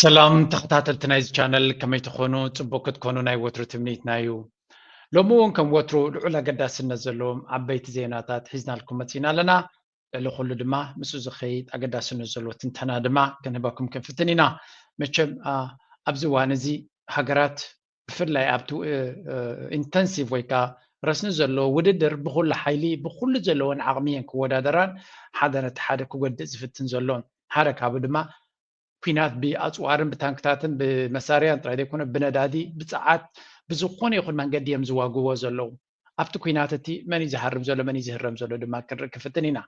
ሰላም ተኸታተልቲ ናይዚ ቻነል፣ ከመይ ትኾኑ? ጽቡቅ ክትኮኑ ናይ ወትሩ ትምኒትና እዩ። ሎሚ እውን ከም ወትሩ ልዑል ኣገዳስነት ዘለዎም ዓበይቲ ዜናታት ሒዝናልኩም መጺና ኣለና። ልዕሊ ኩሉ ድማ ምስኡ ዝኸይድ ኣገዳስነት ዘለዎ ትንተና ድማ ክንህበኩም ክንፍትን ኢና። መቸም ኣብዚ እዋን እዚ ሃገራት ብፍላይ ኣብቲ ኢንተንሲቭ ወይ ከዓ ረስኒ ዘለዎ ውድድር ብኩሉ ሓይሊ ብኩሉ ዘለዎን ዓቕሚ እየን ክወዳደራን ሓደ ነቲ ሓደ ክጎድእ ዝፍትን ዘሎ። ሓደ ካብኡ ድማ ኲናት ብኣፅዋርን ብታንክታትን ብመሳርያን ጥራይ ዘይኮነ ብነዳዲ ብፀዓት ብዝኾነ ይኹን መንገዲ እዮም ዝዋግዎ ዘለዉ። ኣብቲ ኲናት እቲ መን እዩ ዝሃርም ዘሎ መን እዩ ዝህረም ዘሎ ድማ ክንርኢ ክፍትን ኢና።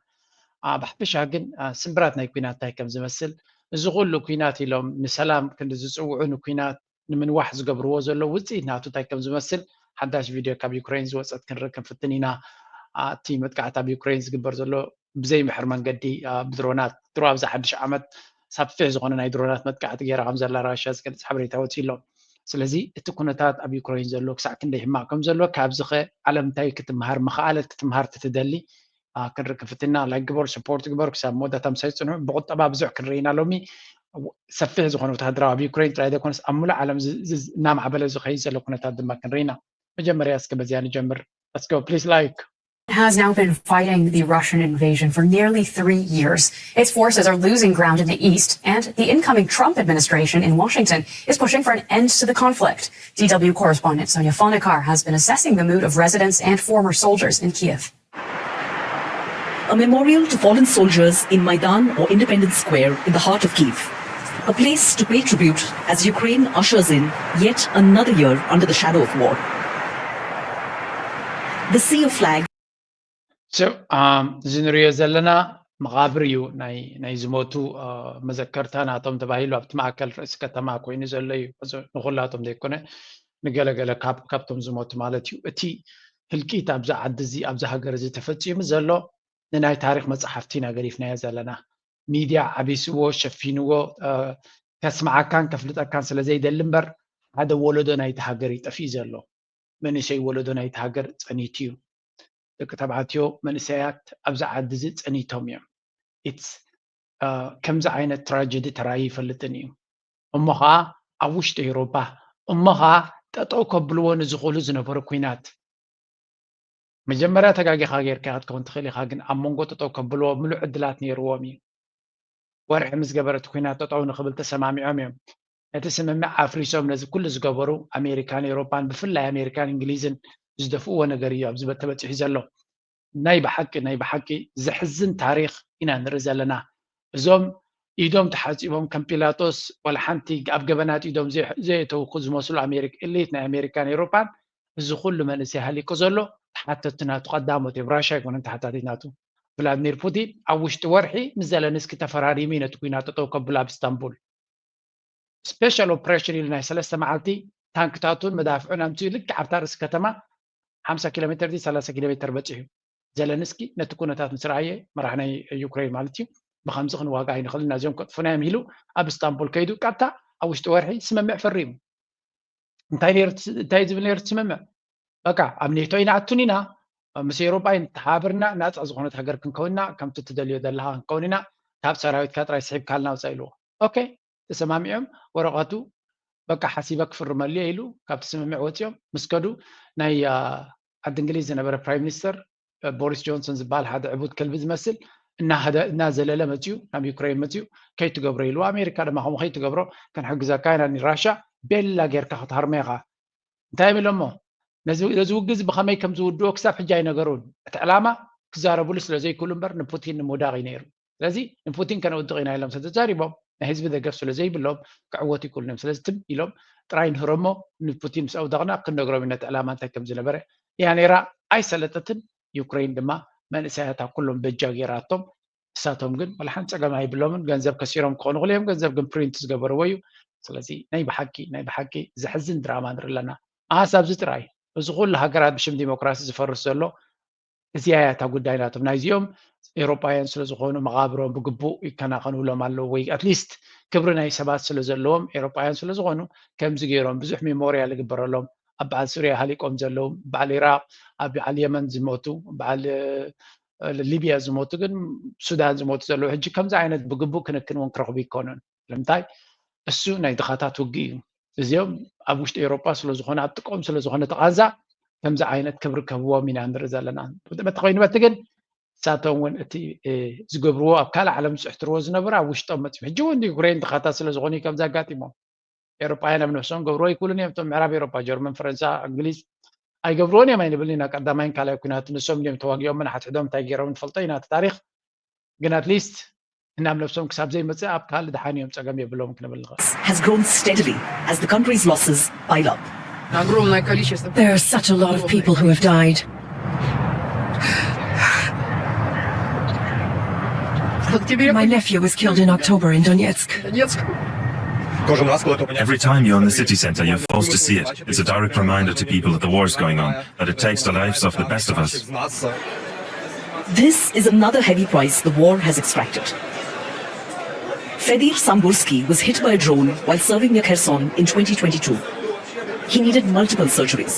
ብሓፈሻ ግን ስምብራት ናይ ኲናት እንታይ ከም ዝመስል፣ እዚ ኩሉ ኲናት ኢሎም ንሰላም ክንዲ ዝፅውዑ ንኲናት ንምንዋሕ ዝገብርዎ ዘለዉ ውፅኢት ናቱ እንታይ ከም ዝመስል ሓዳሽ ቪድዮ ካብ ዩክሬን ዝወፀት ክንርኢ ክንፍትን ኢና። እቲ መጥቃዕቲ ኣብ ዩክሬን ዝግበር ዘሎ ብዘይምሕር መንገዲ ብድሮናት ድሮ ኣብዚ ሓድሽ ዓመት ሰፊሕ ዝኾነ ናይ ድሮናት መጥቃዕቲ ገይራ ከም ዘላ ራሽያ ዝገልፅ ሓበሬታ ወፂኡ ኣሎ። ስለዚ እቲ ኩነታት ኣብ ዩክሬን ዘሎ ክሳዕ ክንደይ ሕማቕ ከም ዘሎ ካብዚ ኸ ዓለም እንታይ ክትምሃር ምኽኣለት ክትምሃር ትትደሊ ክንርኢ ክፍትና ላይክ ግበሩ ሰፖርት ግበሩ ክሳብ መወዳእታ ምሳይ ፅንሑ። ብቁጠባ ብዙሕ ክንርኢ ኢና ሎሚ። ሰፊሕ ዝኾነ ወታደራዊ ኣብ ዩክሬን ጥራይ ዘይኮነስ ኣብ ሙሉእ ዓለም እናማዕበለ ዝኸይድ ዘሎ ኩነታት ድማ ክንርኢ ኢና። መጀመርያ እስከ በዚያ ንጀምር። Let's go please like. Has now been fighting the Russian invasion for nearly three years. Its forces are losing ground in the east, and the incoming Trump administration in Washington is pushing for an end to the conflict. D W correspondent Sonia Fonakar has been assessing the mood of residents and former soldiers in Kiev. A memorial to fallen soldiers in Maidan or Independence Square in the heart of Kyiv. A place to pay tribute as Ukraine ushers in yet another year under the shadow of war. The sea of flags. እዚ ንሪኦ ዘለና መቓብር እዩ ናይ ዝሞቱ መዘከርታ ናቶም ተባሂሉ ኣብቲ ማእከል ርእሲ ከተማ ኮይኑ ዘሎ እዩ። ንኩላቶም ዘይኮነ ንገለገለ ካብቶም ዝሞቱ ማለት እዩ። እቲ ህልቂት ኣብዚ ዓዲ እዚ ኣብዚ ሃገር እዚ ተፈፂሙ ዘሎ ንናይ ታሪክ መፅሓፍቲ ኢና ገዲፍናዮ ዘለና። ሚድያ ዓቢስዎ ሸፊንዎ ከስምዓካን ከፍልጠካን ስለዘይደሊ እምበር ሓደ ወለዶ ናይቲ ሃገር እዩ ጠፊኡ ዘሎ። መንእሰይ ወለዶ ናይቲ ሃገር ፀኒቱ እዩ። ደቂ ተባዕትዮ መንእሰያት ኣብዚ ዓዲ እዚ ፀኒቶም እዮም። ኢትስ ከምዚ ዓይነት ትራጀዲ ተራእዩ ይፈልጥን እዩ። እሞ ኸዓ ኣብ ውሽጢ ኤውሮፓ እሞ ኸዓ ጠጠው ከብልዎ ንዝኽእሉ ዝነበሩ ኲናት መጀመርያ ተጋጊኻ ጌርካ ክትከውን ትኽእል ኢኻ፣ ግን ኣብ መንጎ ጠጠው ከብልዎ ምሉእ ዕድላት ነይርዎም እዩ። ወርሒ ምስ ገበረ እቲ ኲናት ጠጠው ንኽብል ተሰማሚዖም እዮም። ነቲ ስምምዕ ኣፍሪሶም ነዚ ኩሉ ዝገበሩ ኣሜሪካን ኤውሮፓን ብፍላይ ኣሜሪካን እንግሊዝን ዝደፍእዎ ነገር እዩ ኣብዚ ተበፂሑ ዘሎ። ናይ ብሓቂ ናይ ብሓቂ ዘሕዝን ታሪክ ኢና ንርኢ ዘለና። እዞም ኢዶም ተሓፂቦም ከም ጲላጦስ ዋላ ሓንቲ ኣብ ገበናት ኢዶም ዘየተውኩ ዝመስሉ ኣሜሪካ ኢሊት ናይ ኣሜሪካን ኤውሮፓን እዚ ኩሉ መንእሰይ ሃሊቁ ዘሎ ተሓተቲ ናቱ ቀዳሞት እዮም። ራሻ ኣይኮነን ተሓታቲት ናቱ። ቭላድሚር ፑቲን ኣብ ውሽጢ ወርሒ ምስ ዘለንስኪ ተፈራሪሙ እዩ ነቲ ኲናት ጠጠው ከብሎ ኣብ ኢስታንቡል። ስፔሻል ኦፕሬሽን ኢሉ ናይ ሰለስተ መዓልቲ ታንክታቱን መዳፍዑን ኣምፅኡ ልክዕ ኣብታ ርእሲ ከተማ ሓምሳ ኪሎ ሜትር ድዩ ሰላሳ ኪሎ ሜትር በፂሑ። ዘለንስኪ ነቲ ኩነታት ምስ ረኣየ መራሕ ናይ ዩክሬን ማለት እዩ ብከምዚ ክንዋጋ ኣይንኽእልን ኢና እዚኦም ከጥፉና እዮም ኢሉ ኣብ ኢስታንቡል ከይዱ ቀጥታ ኣብ ውሽጢ ወርሒ ስምምዕ ፈሪሙ። እንታይ ነይሩ እቲ- እንታይ ዝብል ነይሩ እቲ ስምምዕ? በቃ ኣብ ኔቶ ኣይንኣቱን ኢና፣ ምስ ኤውሮጳ ኣይንተሓባበርና፣ ናፃ ዝኾነት ሃገር ክንከውን ኢና፣ ከምቲ ትደልዮ ዘለኻ ክንከውን ኢና፣ ካብ ሰራዊትካ ጥራይ ስሒብካልና ውፃእ ኢልዎ። ኦኬ ተሰማሚዖም። ወረቐቱ በቃ ሓሲበ ክፍርመሉ እየ ኢሉ ካብቲ ስምምዕ ወፂኦም ምስ ከዱ ናይ ዓዲ እንግሊዝ ዝነበረ ፕራይም ሚኒስተር ቦሪስ ጆንሰን ዝበሃል ሓደ ዕቡድ ከልቢ ዝመስል እናዘለለ መፅዩ ናብ ዩክሬን መፅዩ ከይትገብሮ ኢልዎ ኣሜሪካ ድማ ከምኡ ከይትገብሮ ክንሕግዘካ ኢና ራሻ ቤላ ጌርካ ክትሃርሞ ኢኻ እንታይ ይብል እሞ ነዚ ውግዝ ብኸመይ ከም ዝውድኦ ክሳብ ሕጂ ኣይነገሩን እቲ ዕላማ ክዛረብሉ ስለ ዘይክእሉ እምበር ንፑቲን ንምውዳቕ እዩ ነይሩ ስለዚ ንፑቲን ከነውድቕ ኢና ኢሎም ስለተዛሪቦም ናይ ህዝቢ ደገፍ ስለ ዘይብሎም ክዕወቱ ይክእሉን እዮም ስለዚ ትም ኢሎም ጥራይ ንህረሞ ንፑቲን ምስ ኣውደቕና ክንነግሮም እዩ ነቲ ዕላማ እንታይ ከም ዝነበረ እያ ነይራ ኣይሰለጠትን ዩክሬን ድማ መንእሰያታ ኩሎም በጃ ገይራቶም እሳቶም ግን ዋላ ሓንቲ ፀገም ኣይብሎምን ገንዘብ ከሲሮም ክኾኑ ክእል እዮም ገንዘብ ግን ፕሪንት ዝገበርዎ እዩ ስለዚ ናይ ብሓቂ ናይ ብሓቂ ዘሕዝን ድራማ ንርኢ ኣለና ኣስ ኣብዚ ጥራይ እዚ ኩሉ ሃገራት ብሽም ዲሞክራሲ ዝፈርስ ዘሎ እዚኣ እያ እታ ጉዳይ ናቶም ናይዚኦም ኤውሮጳውያን ስለ ዝኾኑ መቓብሮም ብግቡእ ይከናኸንሎም ኣለዉ ወይ ኣትሊስት ክብሪ ናይ ሰባት ስለ ዘለዎም ኤውሮጳውያን ስለ ዝኾኑ ከምዚ ገይሮም ብዙሕ ሜሞርያል ይግበረሎም ኣብ በዓል ሱርያ ሃሊቆም ዘለዉ በዓል ኢራቅ ኣብ በዓል የመን ዝሞቱ በዓል ሊብያ ዝሞቱ ግን ሱዳን ዝሞቱ ዘለዉ ሕጂ ከምዚ ዓይነት ብግቡእ ክንክን እውን ክረኽቡ ይኮኑን ንምንታይ እሱ ናይ ድኻታት ውግእ እዩ። እዚኦም ኣብ ውሽጢ ኤውሮጳ ስለዝኾነ ኣብ ጥቆም ስለዝኾነ ተቓንዛ ከምዚ ዓይነት ክብሪ ክህብዎም ኢና ንርኢ ዘለና። በቲ ኮይኑ በቲ ግን ንሳቶም እውን እቲ ዝገብርዎ ኣብ ካልእ ዓለም ዝፅሕትርዎ ዝነበረ ኣብ ውሽጦም መፅዩ ሕጂ እውን ዩክሬን ድኻታት ስለዝኾኑ እዩ ከምዚ ኣጋጢሞም። ኤውሮጳውያን ኣብ ነፍሶም ገብርዎ ኣይክእሉን እዮም። እቶም ምዕራብ ኤውሮጳ ጀርመን፣ ፈረንሳ፣ እንግሊዝ ኣይገብርዎን እዮም ኣይንብልን ኢና። ቀዳማይን ካልኣይ ኩናት ንሶም እዮም ተዋጊኦምን ሓድሕዶም እንታይ ገይሮም ንፈልጦ ኢና። እቲ ታሪኽ ግን ኣትሊስት እናብ ነብሶም ክሳብ ዘይመፅእ ኣብ ካልእ ድሓን እዮም ፀገም የብሎም ክንብል ንኽእል። has grown steadily as the country's losses pile up. Огромное количество. There are such a lot of people who have died. В октябре My nephew was killed in October in Donetsk. Донецк. Every time you're in the city center, you're forced to see it. It's a direct reminder to people that the war is going on, that it takes the lives of the best of us. This is another heavy price the war has extracted. Fedir Sambursky was hit by a drone while serving near Kherson in twenty twenty-two. He needed multiple surgeries.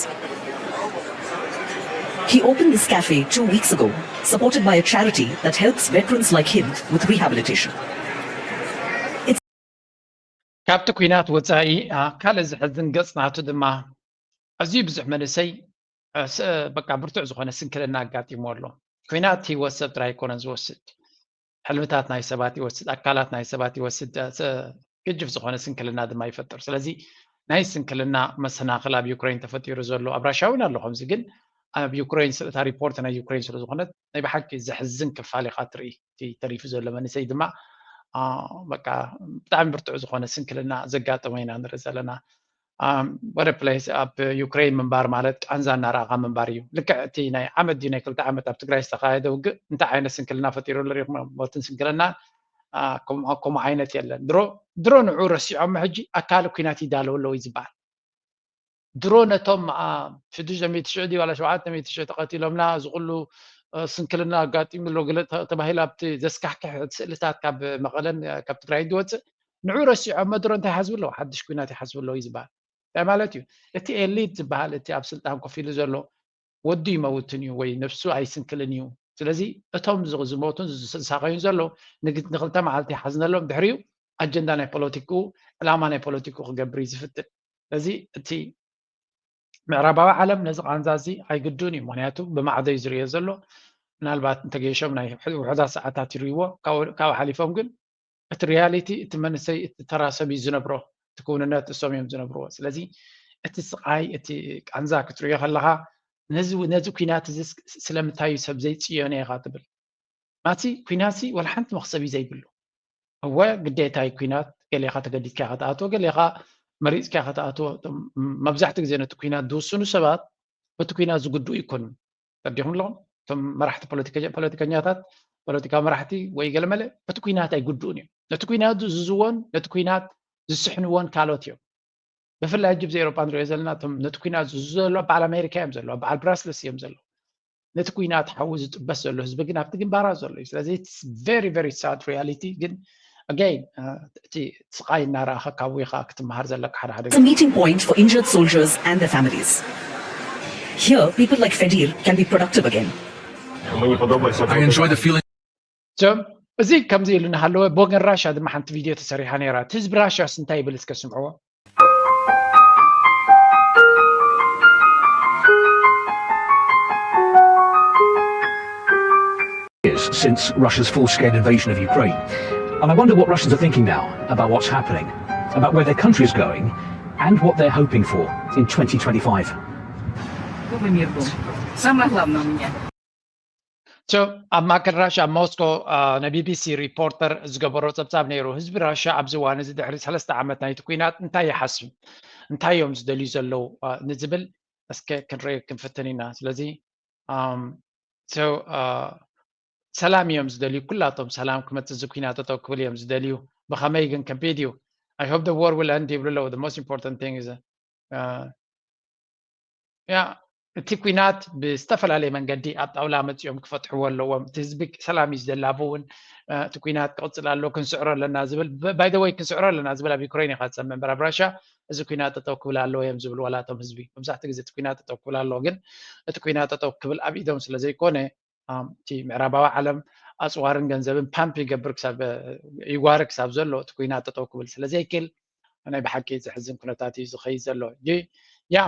He opened this cafe two weeks ago, supported by a charity that helps veterans like him with rehabilitation. ካብቲ ኲናት ወፃኢ ካልእ ዘሕዝን ገፅ ናቱ ድማ ኣዝዩ ብዙሕ መንእሰይ በቃ ብርቱዕ ዝኾነ ስንክልና ኣጋጢሞ ኣሎ። ኲናት ህይወት ሰብ ጥራይ ኣይኮነን ዝወስድ፣ ሕልምታት ናይ ሰባት ይወስድ፣ ኣካላት ናይ ሰባት ይወስድ፣ ግጅፍ ዝኾነ ስንክልና ድማ ይፈጥር። ስለዚ ናይ ስንክልና መሰናኽል ኣብ ዩክሬን ተፈጢሩ ዘሎ ኣብ ራሻ እውን ኣሎ ከምዚ፣ ግን ኣብ ዩክሬን እታ ሪፖርት ናይ ዩክሬን ስለዝኾነት ናይ ብሓቂ ዘሕዝን ክፋል ኢኻ ትርኢ። እቲ ተሪፉ ዘሎ መንእሰይ ድማ በቃ ብጣዕሚ ብርቱዕ ዝኾነ ስንክልና ዘጋጠሞ ኢና ንርኢ ዘለና። ወደ ፕሌስ ኣብ ዩክሬን ምንባር ማለት ቃንዛ እናረኣኻ ምንባር እዩ። ልክዕ እቲ ናይ ዓመት ድዩ ናይ ክልተ ዓመት ኣብ ትግራይ ዝተኻየደ ውግእ እንታይ ዓይነት ስንክልና ፈጢሩ ሪኹም? ሞትን ስንክልና ከምኡ ዓይነት የለን። ድሮ ድሮ ንዑ ረሲዖሞ ሕጂ ኣካል ኲናት ይዳለዉ ኣለዉ እዩ ዝበሃል። ድሮ ነቶም ሽዱሽተ ሚእቲ ሽሕ ድዩ ዋላ ሸውዓተ ሚእቲ ሽሕ ተቐቲሎምና እዚ ኩሉ ስንክልና ኣጋጢሙ ኣሎ ገለ ተባሂሉ ኣብቲ ዘስካሕክሕ ስእልታት ካብ መቐለን ካብ ትግራይ ዝወፅእ ንዑ ረሲዖሞ ድሮ እንታይ ይሓስቡ ኣለዉ? ሓድሽ ኲናት ይሓስቡ ኣለዉ እዩ ዝበሃል። እንታይ ማለት እዩ? እቲ ኤሊት ዝበሃል እቲ ኣብ ስልጣን ኮፍ ኢሉ ዘሎ ወዱ ይመውትን እዩ ወይ ነብሱ ኣይስንክልን እዩ። ስለዚ እቶም ዝሞቱን ዝሳቐዩን ዘለዉ ንክልተ መዓልቲ ይሓዝነሎም፣ ድሕሪኡ ኣጀንዳ ናይ ፖለቲክኡ ዕላማ ናይ ፖለቲክኡ ክገብር እዩ ዝፍትን። ስለዚ እቲ ምዕራባዊ ዓለም ነዚ ቃንዛ እዚ ኣይግድኡን እዩ። ምክንያቱ ብማዕዶ እዩ ዝርእዮ ዘሎ። ምናልባት እንተገይሾም ናይ ውሑዳት ሰዓታት ይርእይዎ፣ ካብኡ ሓሊፎም ግን እቲ ሪያሊቲ እቲ መንእሰይ እቲ ተራ ሰብ እዩ ዝነብሮ፣ እቲ ክውንነት እሶም እዮም ዝነብርዎ። ስለዚ እቲ ስቓይ እቲ ቃንዛ ክትርእዮ ከለኻ ነዚ ነዚ ኲናት እዚ ስለምንታይ እዩ ሰብ ዘይፅየኖ ኢኻ ትብል። ማቲ ኲናትሲ ዋላ ሓንቲ መኽሰብ እዩ ዘይብሉ። እወ ግዴታ እዩ ኲናት፣ ገሌኻ ተገዲድካ ኢኻ ትኣትዎ፣ ገሌኻ መሪፅካ ኢኻ ትኣትዎ። መብዛሕትኡ ግዜ ነቲ ኲናት ዝውስኑ ሰባት በቲ ኲናት ዝጉድኡ ኣይኮኑን። ተረዲኹም ኣለኹም? እቶም መራሕቲ ፖለቲከኛታት፣ ፖለቲካዊ መራሕቲ ወይ ገለመለ በቲ ኲናት ኣይጉድኡን እዮም። ነቲ ኲናት ዝዝዝዎን ነቲ ኲናት ዝስሕንዎን ካልኦት እዮም። ብፍላይ ሕጂ ብዚ ኤውሮጳ ንሪኦ ዘለና እቶም ነቲ ኲናት ዝዝዙ ዘለዉ በዓል ኣሜሪካ እዮም ዘለዉ፣ በዓል ብራስልስ እዮም ዘለዉ። ነቲ ኲናት ሓዊ ዝጥበስ ዘሎ ህዝቢ ግን ኣብቲ ግንባራት ዘሎ እዩ። ስለዚ very very sad reality ግን ኣገይን እቲ ስቓይ እናረኣኻ ካብኡ ኢኻ ክትመሃር ዘለካ ሓደ ሓደ It's a meeting point for injured soldiers and their families. Here, people like Fedir can be productive again. I enjoy the feeling. So እዚ ከምዚ ኢሉ እናሃለወ ብወገን ራሻ ድማ ሓንቲ ቪድዮ ተሰሪሓ ነይራ። እቲ ህዝቢ ራሻስ እንታይ ይብል እስከ ስምዕዎ። years since Russia's full-scale invasion of Ukraine. And I wonder what Russians are thinking now about what's happening, about where their country is going, and what they're hoping for in twenty twenty-five. Чтобы мир был. Самое главное у меня. So ኣብ ማእከል ራሻ ኣብ ሞስኮ ናይ ቢቢሲ ሪፖርተር ዝገበሮ ጸብጻብ ነይሩ። ህዝቢ ራሻ ኣብዚ እዋን እዚ ድሕሪ ሰለስተ ዓመት ናይቲ ኲናት እንታይ ይሓስብ፣ እንታይ እዮም ዝደልዩ ዘለዉ ንዝብል እስከ ክንርኢ ክንፍትን ኢና። ስለዚ ሰላም እዮም ዝደልዩ፣ ኩላቶም ሰላም ክመፅእ እዚ ኲናት ጠጠው ክብል እዮም ዝደልዩ። ብኸመይ ግን ከቢድ እዩ። I hope the war will end ይብሉ ኣለዉ። The most important thing is ያ እቲ ኲናት ብዝተፈላለየ መንገዲ ኣብ ጣውላ መፂኦም ክፈትሕዎ ኣለዎም። እቲ ህዝቢ ሰላም እዩ ዝደሊ። ኣብኡ እውን እቲ ኲናት ክቕፅል ኣለዎ፣ ክንስዕሮ ኣለና ዝብል፣ by the way ክንስዕሮ ኣለና ዝብል ኣብ ዩክሬን ኢኻ ትሰምዕ እምበር ኣብ ራሻ እዚ ኲናት ጠጠው ክብል ኣለዎ እዮም ዝብሉ ዋላ እቶም ህዝቢ። መብዛሕትኡ ግዜ እቲ ኲናት ጠጠው ክብል ኣለዎ፣ ግን እቲ ኲናት ጠጠው ክብል ኣብ ኢዶም ስለ ዘይኮነ እቲ ምዕራባዊ ዓለም ኣፅዋርን ገንዘብን ፓምፕ ይገብር ክሳብ ይዋሪ ክሳብ ዘሎ እቲ ኲናት ጠጠው ክብል ስለ ዘይክእል ናይ ብሓቂ ዘሕዝን ኩነታት እዩ ዝኸይድ ዘሎ። ያ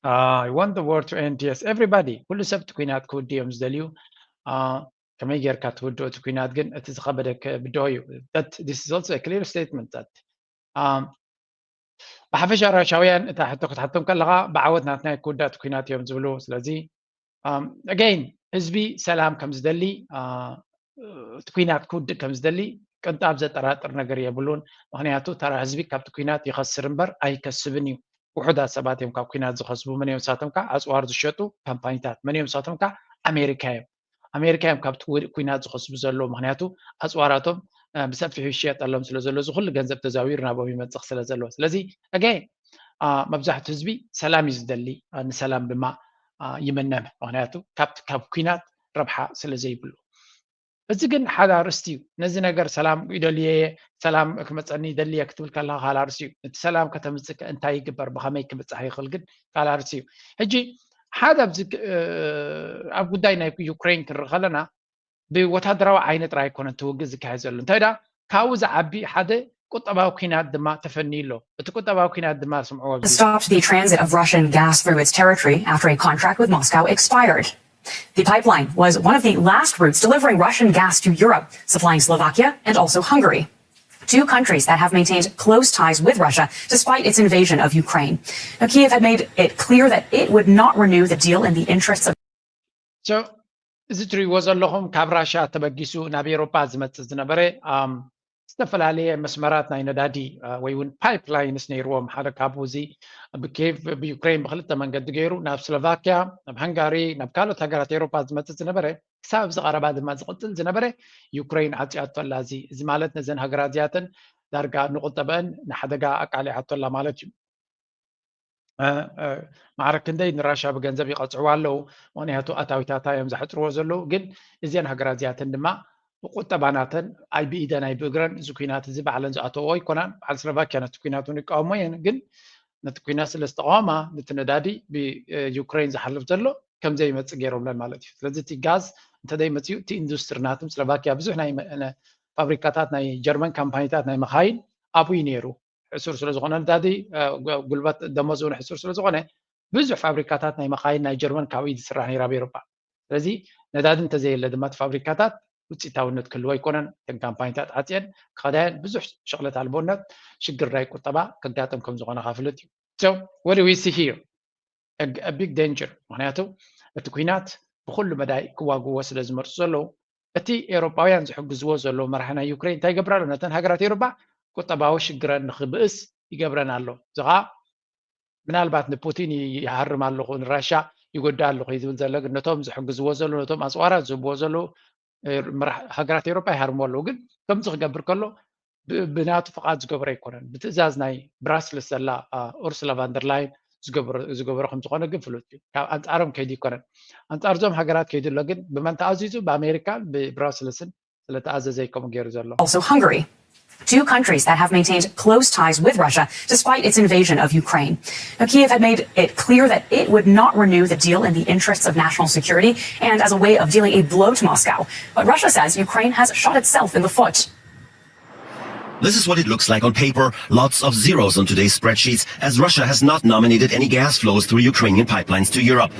I want the war to end, yes, everybody፣ ኩሉ ሰብ እቲ ኩናት ክውድእ እዮም ዝደልዩ። ከመይ ጌርካ ትውድኦ እቲ ኩናት ግን እቲ ዝኸበደ ክብድሆ እዩ። But this is also a clear statement that ብሓፈሻ ራሻውያን እታ ሕቶ ክትሓቶም ከለኻ ብዓወት ናትና ክውዳእ እቲ ኩናት እዮም ዝብሉ። ስለዚ again ህዝቢ ሰላም ከም ዝደሊ እቲ ኩናት ክውድእ ከም ዝደሊ ቅንጣብ ዘጠራጥር ነገር የብሉን። ምክንያቱ ተራ ህዝቢ ካብቲ ኩናት ይኸስር እምበር ኣይከስብን እዩ። ውሑዳት ሰባት እዮም ካብ ኩናት ዝኸስቡ። መን እዮም ንሳቶም? ከዓ ኣፅዋር ዝሸጡ ካምፓኒታት። መን እዮም ንሳቶም? ከዓ ኣሜሪካ እዮም። ኣሜሪካ እዮም ካብቲ ኩናት ዝኸስቡ ዘለዉ። ምክንያቱ ኣፅዋራቶም ብሰፊሑ ይሽየጠሎም ስለ ዘሎ እዚ ኩሉ ገንዘብ ተዛዊሩ ናብኦም ይመፅእ ስለ ዘሎ። ስለዚ again መብዛሕትኡ ህዝቢ ሰላም እዩ ዝደሊ፣ ንሰላም ድማ ይምነ። ምክንያቱ ካብ ኩናት ረብሓ ስለ ዘይብሉ። እዚ ግን ሓደ ኣርእስቲ እዩ። ነዚ ነገር ሰላም ይደልዮ እየ፣ ሰላም ክመፀኒ ይደሊ እየ ክትብል ከለካ ካልእ ኣርእስቲ እዩ። እቲ ሰላም ከተምፅእ እንታይ ይግበር፣ ብከመይ ክብፃሕ ይኽእል ግን ካልእ ኣርእስቲ እዩ። ሕጂ ሓደ ኣብዚ ኣብ ጉዳይ ናይ ዩክሬን ክንርኢ ከለና ብወታደራዊ ዓይኒ ጥራይ ኣይኮነን እቲ ውግእ ዝካየድ ዘሎ። እንታይ ደኣ ካብኡ ዝዓቢ ሓደ ቁጠባዊ ኩናት ድማ ተፈንዩ ኣሎ። እቲ ቁጠባዊ ኩናት ድማ ስምዕዎ ኣብዚ። Stopped the transit of Russian gas through its territory after a contract with Moscow expired. The pipeline was one of the last routes delivering Russian gas to Europe, supplying Slovakia and also Hungary, two countries that have maintained close ties with Russia despite its invasion of Ukraine. Now, Kyiv had made it clear that it would not renew the deal in the interests of So እዚ ትሪእዎ ዘለኹም ካብ ራሻ ተበጊሱ ናብ ኤሮጳ ዝመፅእ ዝነበረ ዝተፈላለየ መስመራት ናይ ነዳዲ ወይ እውን ፓይፕላይንስ ነይርዎም። ሓደ ካብኡ እዚ ብኬቭ ብዩክሬን ብክልተ መንገዲ ገይሩ ናብ ስሎቫኪያ፣ ናብ ሃንጋሪ፣ ናብ ካልኦት ሃገራት ኤሮጳ ዝመፅእ ዝነበረ ክሳብ ኣብዚ ቀረባ ድማ ዝቕፅል ዝነበረ ዩክሬን ዓፅያቶ ኣላ። እዚ እዚ ማለት ነዘን ሃገራት እዚኣተን ዳርጋ ንቁጠበአን ንሓደጋ ኣቃሊዓቶ ኣላ ማለት እዩ። ማዕረ ክንደይ ንራሻ ብገንዘብ ይቐፅዕዋ ኣለዉ። ምክንያቱ ኣታዊታታ እዮም ዘሕፅርዎ ዘለዉ። ግን እዚአን ሃገራት እዚኣተን ድማ ብቁጠባ ናተን ኣይ ብኢደን ኣይ ብእግረን እዚ ኩናት እዚ ባዕለን ዝኣተዎ ኣይኮናን። በዓል ስሎቫኪያ ነቲ ኩናት እውን ይቃወሞ እየን። ግን ነቲ ኩናት ስለ ዝተቃወማ ነቲ ነዳዲ ብዩክሬን ዝሓልፍ ዘሎ ከም ዘይመፅእ ገይሮምለን ማለት እዩ። ስለዚ እቲ ጋዝ እንተዘይመፅኡ እቲ ኢንዱስትሪ ናትም ስሎቫኪያ ብዙሕ ናይ ፋብሪካታት ናይ ጀርመን ካምፓኒታት ናይ መኻይን ኣብኡ እዩ ነይሩ። ሕሱር ስለ ዝኾነ ነዳዲ ጉልበት ደሞዝ እውን ሕሱር ስለ ዝኾነ ብዙሕ ፋብሪካታት ናይ መኻይን ናይ ጀርመን ካብኡ እዩ ዝስራሕ ነይሩ ኣብ ኤሮጳ። ስለዚ ነዳዲ እንተዘየለ ድማ እቲ ፋብሪካታት ውፅኢታውነት ክህልዎ ኣይኮነን። እተን ካምፓኒታት ዓፅየን ክኸዳየን ብዙሕ ሸቕለት ኣልቦነት ሽግር ናይ ቁጠባ ከጋጥም ከም ዝኾነ ካፍልጥ እዩ። So what do we see here? A big danger። ምክንያቱ እቲ ኩናት ብኩሉ መዳይ ክዋግዎ ስለ ዝመርፁ ዘለዉ እቲ ኤውሮጳውያን ዝሕግዝዎ ዘለዉ መራሒ ናይ ዩክሬን እንታይ ይገብር ኣሎ? ነተን ሃገራት ኤውሮጳ ቁጠባዊ ሽግረን ንክብእስ ይገብረን ኣሎ። እዚ ከዓ ምናልባት ንፑቲን ይሃርም ኣለኹ ንራሻ ይጎዳ ኣለኹ እዩ ዝብል ዘሎ። ግን ነቶም ዝሕግዝዎ ዘለዉ ነቶም ኣፅዋራት ዝህብዎ ዘለዉ ሃገራት ኤውሮጳ ይሃርምዎ ኣለዉ። ግን ከምዚ ክገብር ከሎ ብናቱ ፍቓድ ዝገበሮ ኣይኮነን። ብትእዛዝ ናይ ብራስልስ ዘላ ኡርሱላ ቫንደርላይን ዝገበሮ ከም ዝኾነ ግን ፍሉጥ እዩ። ካብ ኣንፃሮም ከይዱ ኣይኮነን። ኣንፃር እዞም ሃገራት ከይዱ ኣሎ። ግን ብመን ተኣዚዙ? ብኣሜሪካን ብብራስልስን ስለ ተኣዘዘ እዩ ከምኡ ገይሩ ዘሎ። Also Hungary, two countries that have maintained close ties with Russia despite its invasion of Ukraine. Now, Kyiv had made it clear that it would not renew the deal in the interests of national security and as a way of dealing a blow to Moscow. But Russia says Ukraine has shot itself in the foot. This is what it looks like on paper, lots of zeros on today's spreadsheets, as Russia has not nominated any gas flows through Ukrainian pipelines to Europe.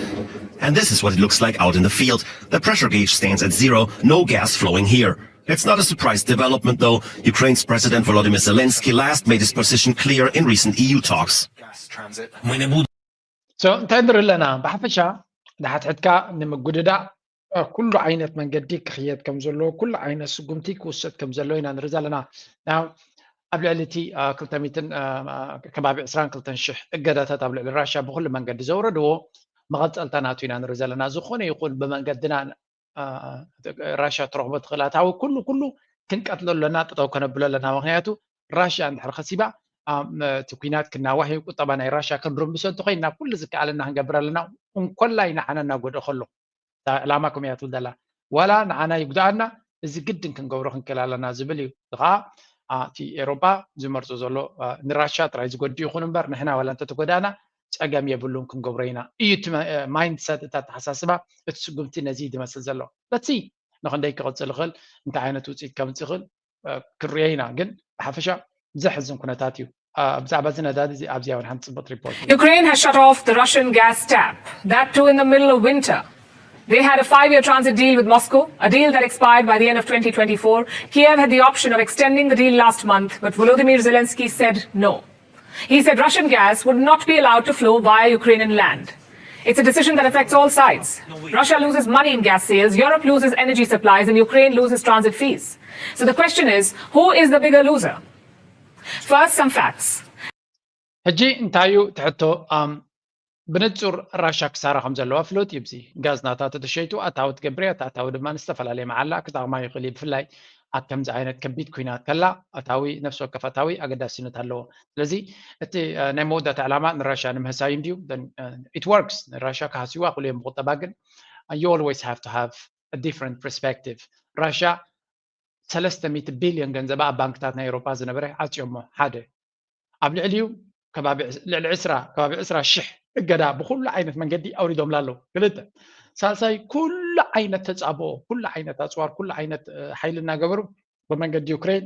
And this is what it looks like out in the field. The pressure gauge stands at zero, no gas flowing here. It's not a surprise development, though. Ukraine's President Volodymyr Zelensky last made his position clear in recent E U talks. So እንታይ ንርኢ ኣለና? ብሓፈሻ ንሓትሕትካ ንምጉድዳእ ኩሉ ዓይነት መንገዲ ክኽየድ ከም ዘለዎ፣ ኩሉ ዓይነት ስጉምቲ ክውሰድ ከም ዘለዎ ኢና ንርኢ ዘለና። ኣብ ልዕሊ እቲ ክልተ ሚእትን ከባቢ ዕስራን ክልተን ሽሕ እገዳታት ኣብ ልዕሊ ራሽያ ብኩሉ መንገዲ ዘውረድዎ መቐፀልታ ናቱ ኢና ንርኢ ዘለና። ዝኾነ ይኹን ብመንገድና ራሽያ ትረኽቦ ትኽእል ኣታዊ ኩሉ ኩሉ ክንቀትሎ ኣለና፣ ጠጠው ከነብሎ ኣለና። ምክንያቱ ራሽያ እንድሕር ከሲባ እቲ ኩናት ክናዋሕ እዩ። ቁጠባ ናይ ራሽያ ክንርምሶ እንተኮይንና ኩሉ ዝከኣለና ክንገብር ኣለና። እንኮላይ ንዓና እናጎድኦ ከሎ እታ ዕላማ ከምኡ እያ ትብል ዘላ። ዋላ ንዓና ይጉድኣና፣ እዚ ግድን ክንገብሮ ክንክእል ኣለና ዝብል እዩ። እዚ ከዓ እቲ ኤሮጳ ዝመርጾ ዘሎ ንራሽያ ጥራይ ዝጎድእ ይኹን እምበር ንሕና ዋላ እንተተጎዳእና ፀገም የብሉን ክንገብሮ ኢና እዩ እቲ ማይንድሰት፣ እቲ ኣተሓሳስባ፣ እቲ ስጉምቲ ነዚ እዩ ዝመስል ዘሎ። በቲ ንክንደይ ክቕፅል ይኽእል፣ እንታይ ዓይነት ውፅኢት ከምፅእ ይኽእል ክንሪኦ ኢና። ግን ብሓፈሻ ዘሕዝን ኩነታት እዩ። ብዛዕባ እዚ ነዳዲ ኣብዚ እውን ሓንቲ ፅብቕቲ ሪፖርት። Ukraine has shut off the Russian gas tap, that too in the middle of winter. They had a five-year transit deal with Moscow, a deal that expired by the end of twenty twenty-four. Kiev had the option of extending the deal last month, but Volodymyr Zelensky said no. He said Russian gas would not be allowed to flow via Ukrainian land. It's a decision that affects all sides. Russia loses money in gas sales, Europe loses energy supplies, and Ukraine loses transit fees. So the question is, who is the bigger loser? First, some facts. ሕጂ እንታይ እዩ ትሕቶ? ብንጹር ራሻ ክሳራ ከም ዘለዋ ፍሉጥ እዩ። እዚ ጋዝ ናታ ተተሸይጡ ኣታዊ ትገብር እያ። እቲ ኣታዊ ድማ ንዝተፈላለየ መዓላ ክጠቕማ ይኽእል እዩ። ብፍላይ ኣብ ከምዚ ዓይነት ከቢድ ኩናት ከላ ኣታዊ፣ ነፍሲ ወከፍ ኣታዊ ኣገዳሲነት ኣለዎ። ስለዚ እቲ ናይ መወዳእታ ዕላማ ንራሻ ንምህሳይ እንድዩ። It works። ንራሻ ክሃስይዋ ክእሉ እዮም ብቁጠባ፣ ግን you always have to have a different perspective። ራሻ ሰለስተ ሚእቲ ቢልዮን ገንዘባ ኣብ ባንክታት ናይ ኤውሮጳ ዝነበረ ዓጽዮሞ። ሓደ ኣብ ልዕሊኡ ከባቢ ልዕሊ ዕስራ ከባቢ ዕስራ ሽሕ እገዳ ብኩሉ ዓይነት መንገዲ ኣውሪዶምላ ኣለዉ። ክልተ ሳልሳይ ኩሉ ዓይነት ተጻብኦ፣ ኩሉ ዓይነት ኣጽዋር፣ ኩሉ ዓይነት ሓይሊ እናገበሩ ብመንገዲ ዩክሬን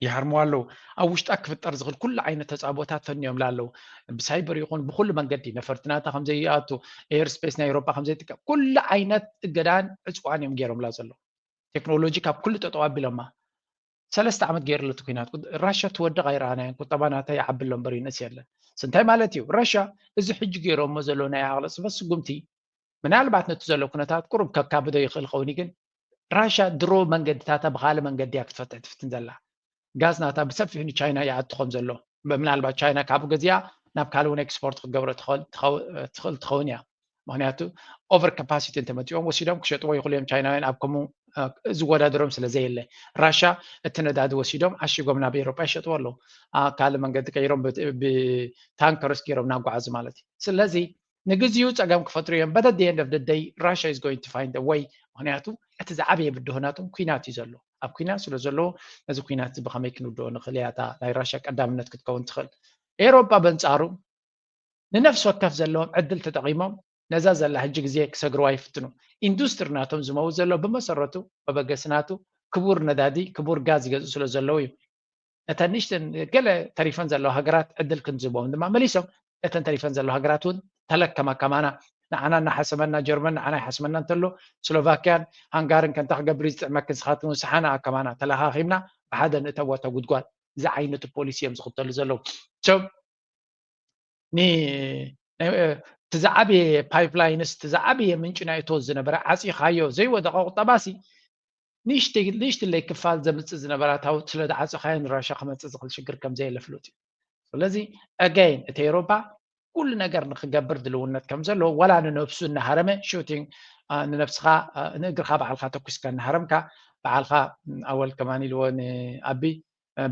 ይሃርምዋ ኣለዉ። ኣብ ውሽጣ ክፍጠር ዝኽእል ኩሉ ዓይነት ተጻብኦታት ፈንዮምላ ኣለዉ። ብሳይበር ይኹን ብኩሉ መንገዲ ነፈርቲ ናታ ከምዘይኣቱ፣ ኤር ስፔስ ናይ ኤውሮጳ ከምዘይጥቀም ኩሉ ዓይነት እገዳን ዕጽዋን እዮም ገይሮምላ ዘለዉ። ቴክኖሎጂ ካብ ኩሉ ጠጠው ኣቢሎማ። ሰለስተ ዓመት ገይርለቲ ኩናት ራሻ ትወድቕ ኣይረኣናያን። ቁጠባ ናታ ይዓቢ ኣሎ እምበር ይንእስ የለን። እንታይ ማለት እዩ? ራሻ እዚ ሕጂ ገይሮሞ ዘሎ ናይ ዓቕሊ ጽበት ስጉምቲ ምናልባት ነቲ ዘሎ ኩነታት ቁሩብ ከካብዶ ይኽእል ኸውን፣ ግን ራሻ ድሮ መንገድታታ ብኻልእ መንገዲ እያ ክትፈትሕ ትፍትን ዘላ። ጋዝ ናታ ብሰፊሑ ንቻይና ይኣቱ ከም ዘሎ፣ ምናልባት ቻይና ካብኡ ገዚኣ ናብ ካልእ እውን ኤክስፖርት ክትገብሮ ትኽእል ትኸውን እያ። ምክንያቱ ኦቨር ካፓሲቲ እንተመፂኦም ወሲዶም ክሸጥዎ ይኽእሉ እዮም። ቻይናውያን ኣብ ከምኡ ዝወዳደሮም ስለ ዘየለ፣ ራሻ እቲ ነዳዲ ወሲዶም ዓሺጎም ናብ ኤሮጳ ይሸጥዎ ኣለዉ። ካልእ መንገዲ ቀይሮም ብታንከርስ ገይሮም እናጓዓዙ ማለት እዩ። ስለዚ ንግዚኡ ፀገም ክፈጥሩ እዮም። But at the end of the day Russia is going to find a way። ምክንያቱ እቲ ዝዓበየ ብድሆ ናቶም ኩናት እዩ ዘሎ። ኣብ ኩናት ስለ ዘለዎ ነዚ ኩናት እዚ ብኸመይ ክንውድኦ ንኽእል እያ እታ ናይ ራሻ ቀዳምነት ክትከውን ትኽእል። ኤሮጳ በንጻሩ ንነፍሲ ወከፍ ዘለዎም ዕድል ተጠቒሞም ነዛ ዘላ ሕጂ ግዜ ክሰግርዋ ይፍትኑ። ኢንዱስትሪ ናቶም ዝመውት ዘሎ ብመሰረቱ መበገሲ ናቱ ክቡር ነዳዲ፣ ክቡር ጋዝ ይገዝኡ ስለ ዘለዉ እዩ። እተን ንሽተን ገለ ተሪፈን ዘለዋ ሃገራት ዕድል ክንዝቦም ድማ መሊሶም እተን ተሪፈን ዘለዋ ሃገራት እውን ተለከማ ከማና። ንዓና እናሓሰመና፣ ጀርመን ንዓና ይሓስመና እንተሎ፣ ስሎቫኪያን ሃንጋርን ከንታ ክገብር ዝጥዕመክን ስኻትክን እውን ሰሓና ከማና ተለኻኺምና ብሓደ ንእተወቶ ጉድጓድ። እዚ ዓይነቱ ፖሊሲ እዮም ዝኽተሉ ዘለዉ። So እቲ ዝዓበየ ፓይፕላይንስ፣ እቲ ዝዓበየ ምንጪ ናይ እቶት ዝነበረ ዓፂኻዮ ዘይወደቐ ቁጠባሲ ንእሽተለይ ክፋል ዘምፅእ ዝነበረ ኣታዊ ስለ ዝዓፀኻዮ ንራሻ ክመፅእ ዝኽእል ሽግር ከም ዘየለ ፍሉጥ እዩ። ስለዚ again እቲ ኤውሮፓ ኩሉ ነገር ንክገብር ድልውነት ከም ዘለዎ፣ ዋላ ንነብሱ እናሃረመ ሹቲንግ ንነብስኻ ንእግርኻ ባዕልካ ተኩስካ እናሃረምካ ባዕልካ ኣወል ከማን ኢልዎ ንኣቢ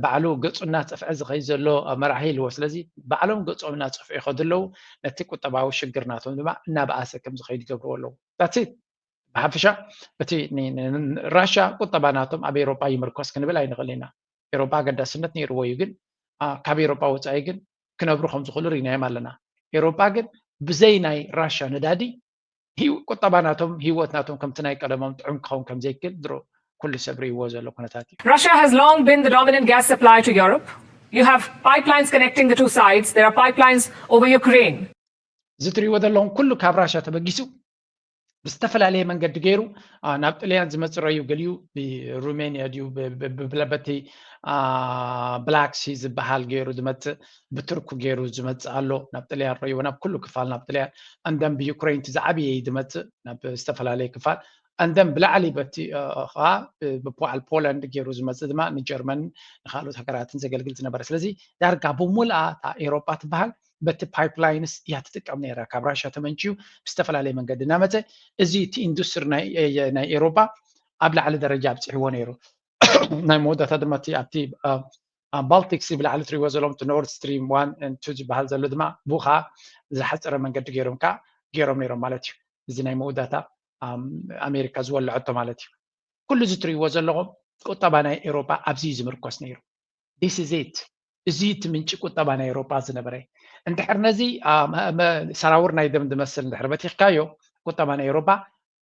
ባዕሉ ገፁ እናፀፍዐ ዝኸይድ ዘሎ መራሒ ኢልዎ። ስለዚ ባዕሎም ገፆም እናፀፍዑ ይኸዱ ኣለዉ። ነቲ ቁጠባዊ ሽግር ናቶም ድማ እናበኣሰ ከም ዝኸይድ ይገብርዎ ኣለዉ። That's it። ብሓፈሻ እቲ ራሻ ቁጠባ ናቶም ኣብ ኤውሮጳ ይምርኮስ ክንብል ኣይንኽእል ኢና። ኤውሮጳ ኣገዳስነት ነይርዎ እዩ፣ ግን ካብ ኤውሮጳ ወፃኢ ግን ክነብሩ ከም ዝኽእሉ ርኢናዮም ኣለና። ኤውሮጳ ግን ብዘይ ናይ ራሻ ነዳዲ ቁጠባ ናቶም፣ ህይወት ናቶም ከምቲ ናይ ቀደሞም ጥዑም ክኸውን ከም ዘይክእል ድሮ ኩሉ ሰብ ርእይዎ ዘሎ ኩነታት እዩ። Russia has long been the dominant gas supplier to Europe. You have pipelines connecting the two sides. There are pipelines over Ukraine. እዚ ትርእይዎ ዘለኹም ኩሉ ካብ ራሻ ተበጊሱ ብዝተፈላለየ መንገዲ ገይሩ ናብ ጥልያን ዝመፅእ ረዩ፣ ገሊኡ ብሩሜንያ ድዩ በቲ ብላክ ሲ ዝበሃል ገይሩ ዝመፅእ፣ ብቱርኩ ገይሩ ዝመፅእ ኣሎ ናብ ጥልያን ረዩ፣ ናብ ኩሉ ክፋል ናብ ጥልያን። And then ብዩክሬን እቲ ዝዓብየ እዩ ዝመፅእ ናብ ዝተፈላለየ ክፋል። And then ብላዕሊ በቲ ከዓ ብበዓል ፖላንድ ገይሩ ዝመፅእ ድማ ንጀርመን ንካልኦት ሃገራትን ዘገልግል ዝነበረ። ስለዚ ዳርጋ ብሙልኣ እታ ኤውሮጳ ትበሃል በቲ ፓይፕላይንስ እያ ትጥቀም ነይራ፣ ካብ ራሻ ተመንጭዩ ብዝተፈላለየ መንገዲ እናመፀ። እዚ እቲ ኢንዱስትሪ ናይ ኤውሮጳ ኣብ ላዕሊ ደረጃ ኣብፂሕዎ ነይሩ። ናይ መወዳእታ ድማ እቲ ኣብቲ ባልቲክ ሲ ብላዕሊ ትሪእዎ ዘለኹም እቲ ኖርድ ስትሪም ዋን ቱ ዝበሃል ዘሎ ድማ ብኡ ከዓ ዝሓፀረ መንገዲ ገይሮም ከዓ ገይሮም ነይሮም ማለት እዩ። እዚ ናይ መወዳእታ ኣሜሪካ ዝወለዐቶ ማለት እዩ። ኩሉ እዚ ትሪእዎ ዘለኹም ቁጠባ ናይ ኤውሮጳ ኣብዚ እዩ ዝምርኮስ ነይሩ። This is it። እዚ እቲ ምንጪ ቁጠባ ናይ ኤውሮጳ ዝነበረ። እንድሕር ነዚ ሰራውር ናይ ደም ዝመስል እንድሕር በቲኽካዮ ቁጠባ ናይ ኤውሮጳ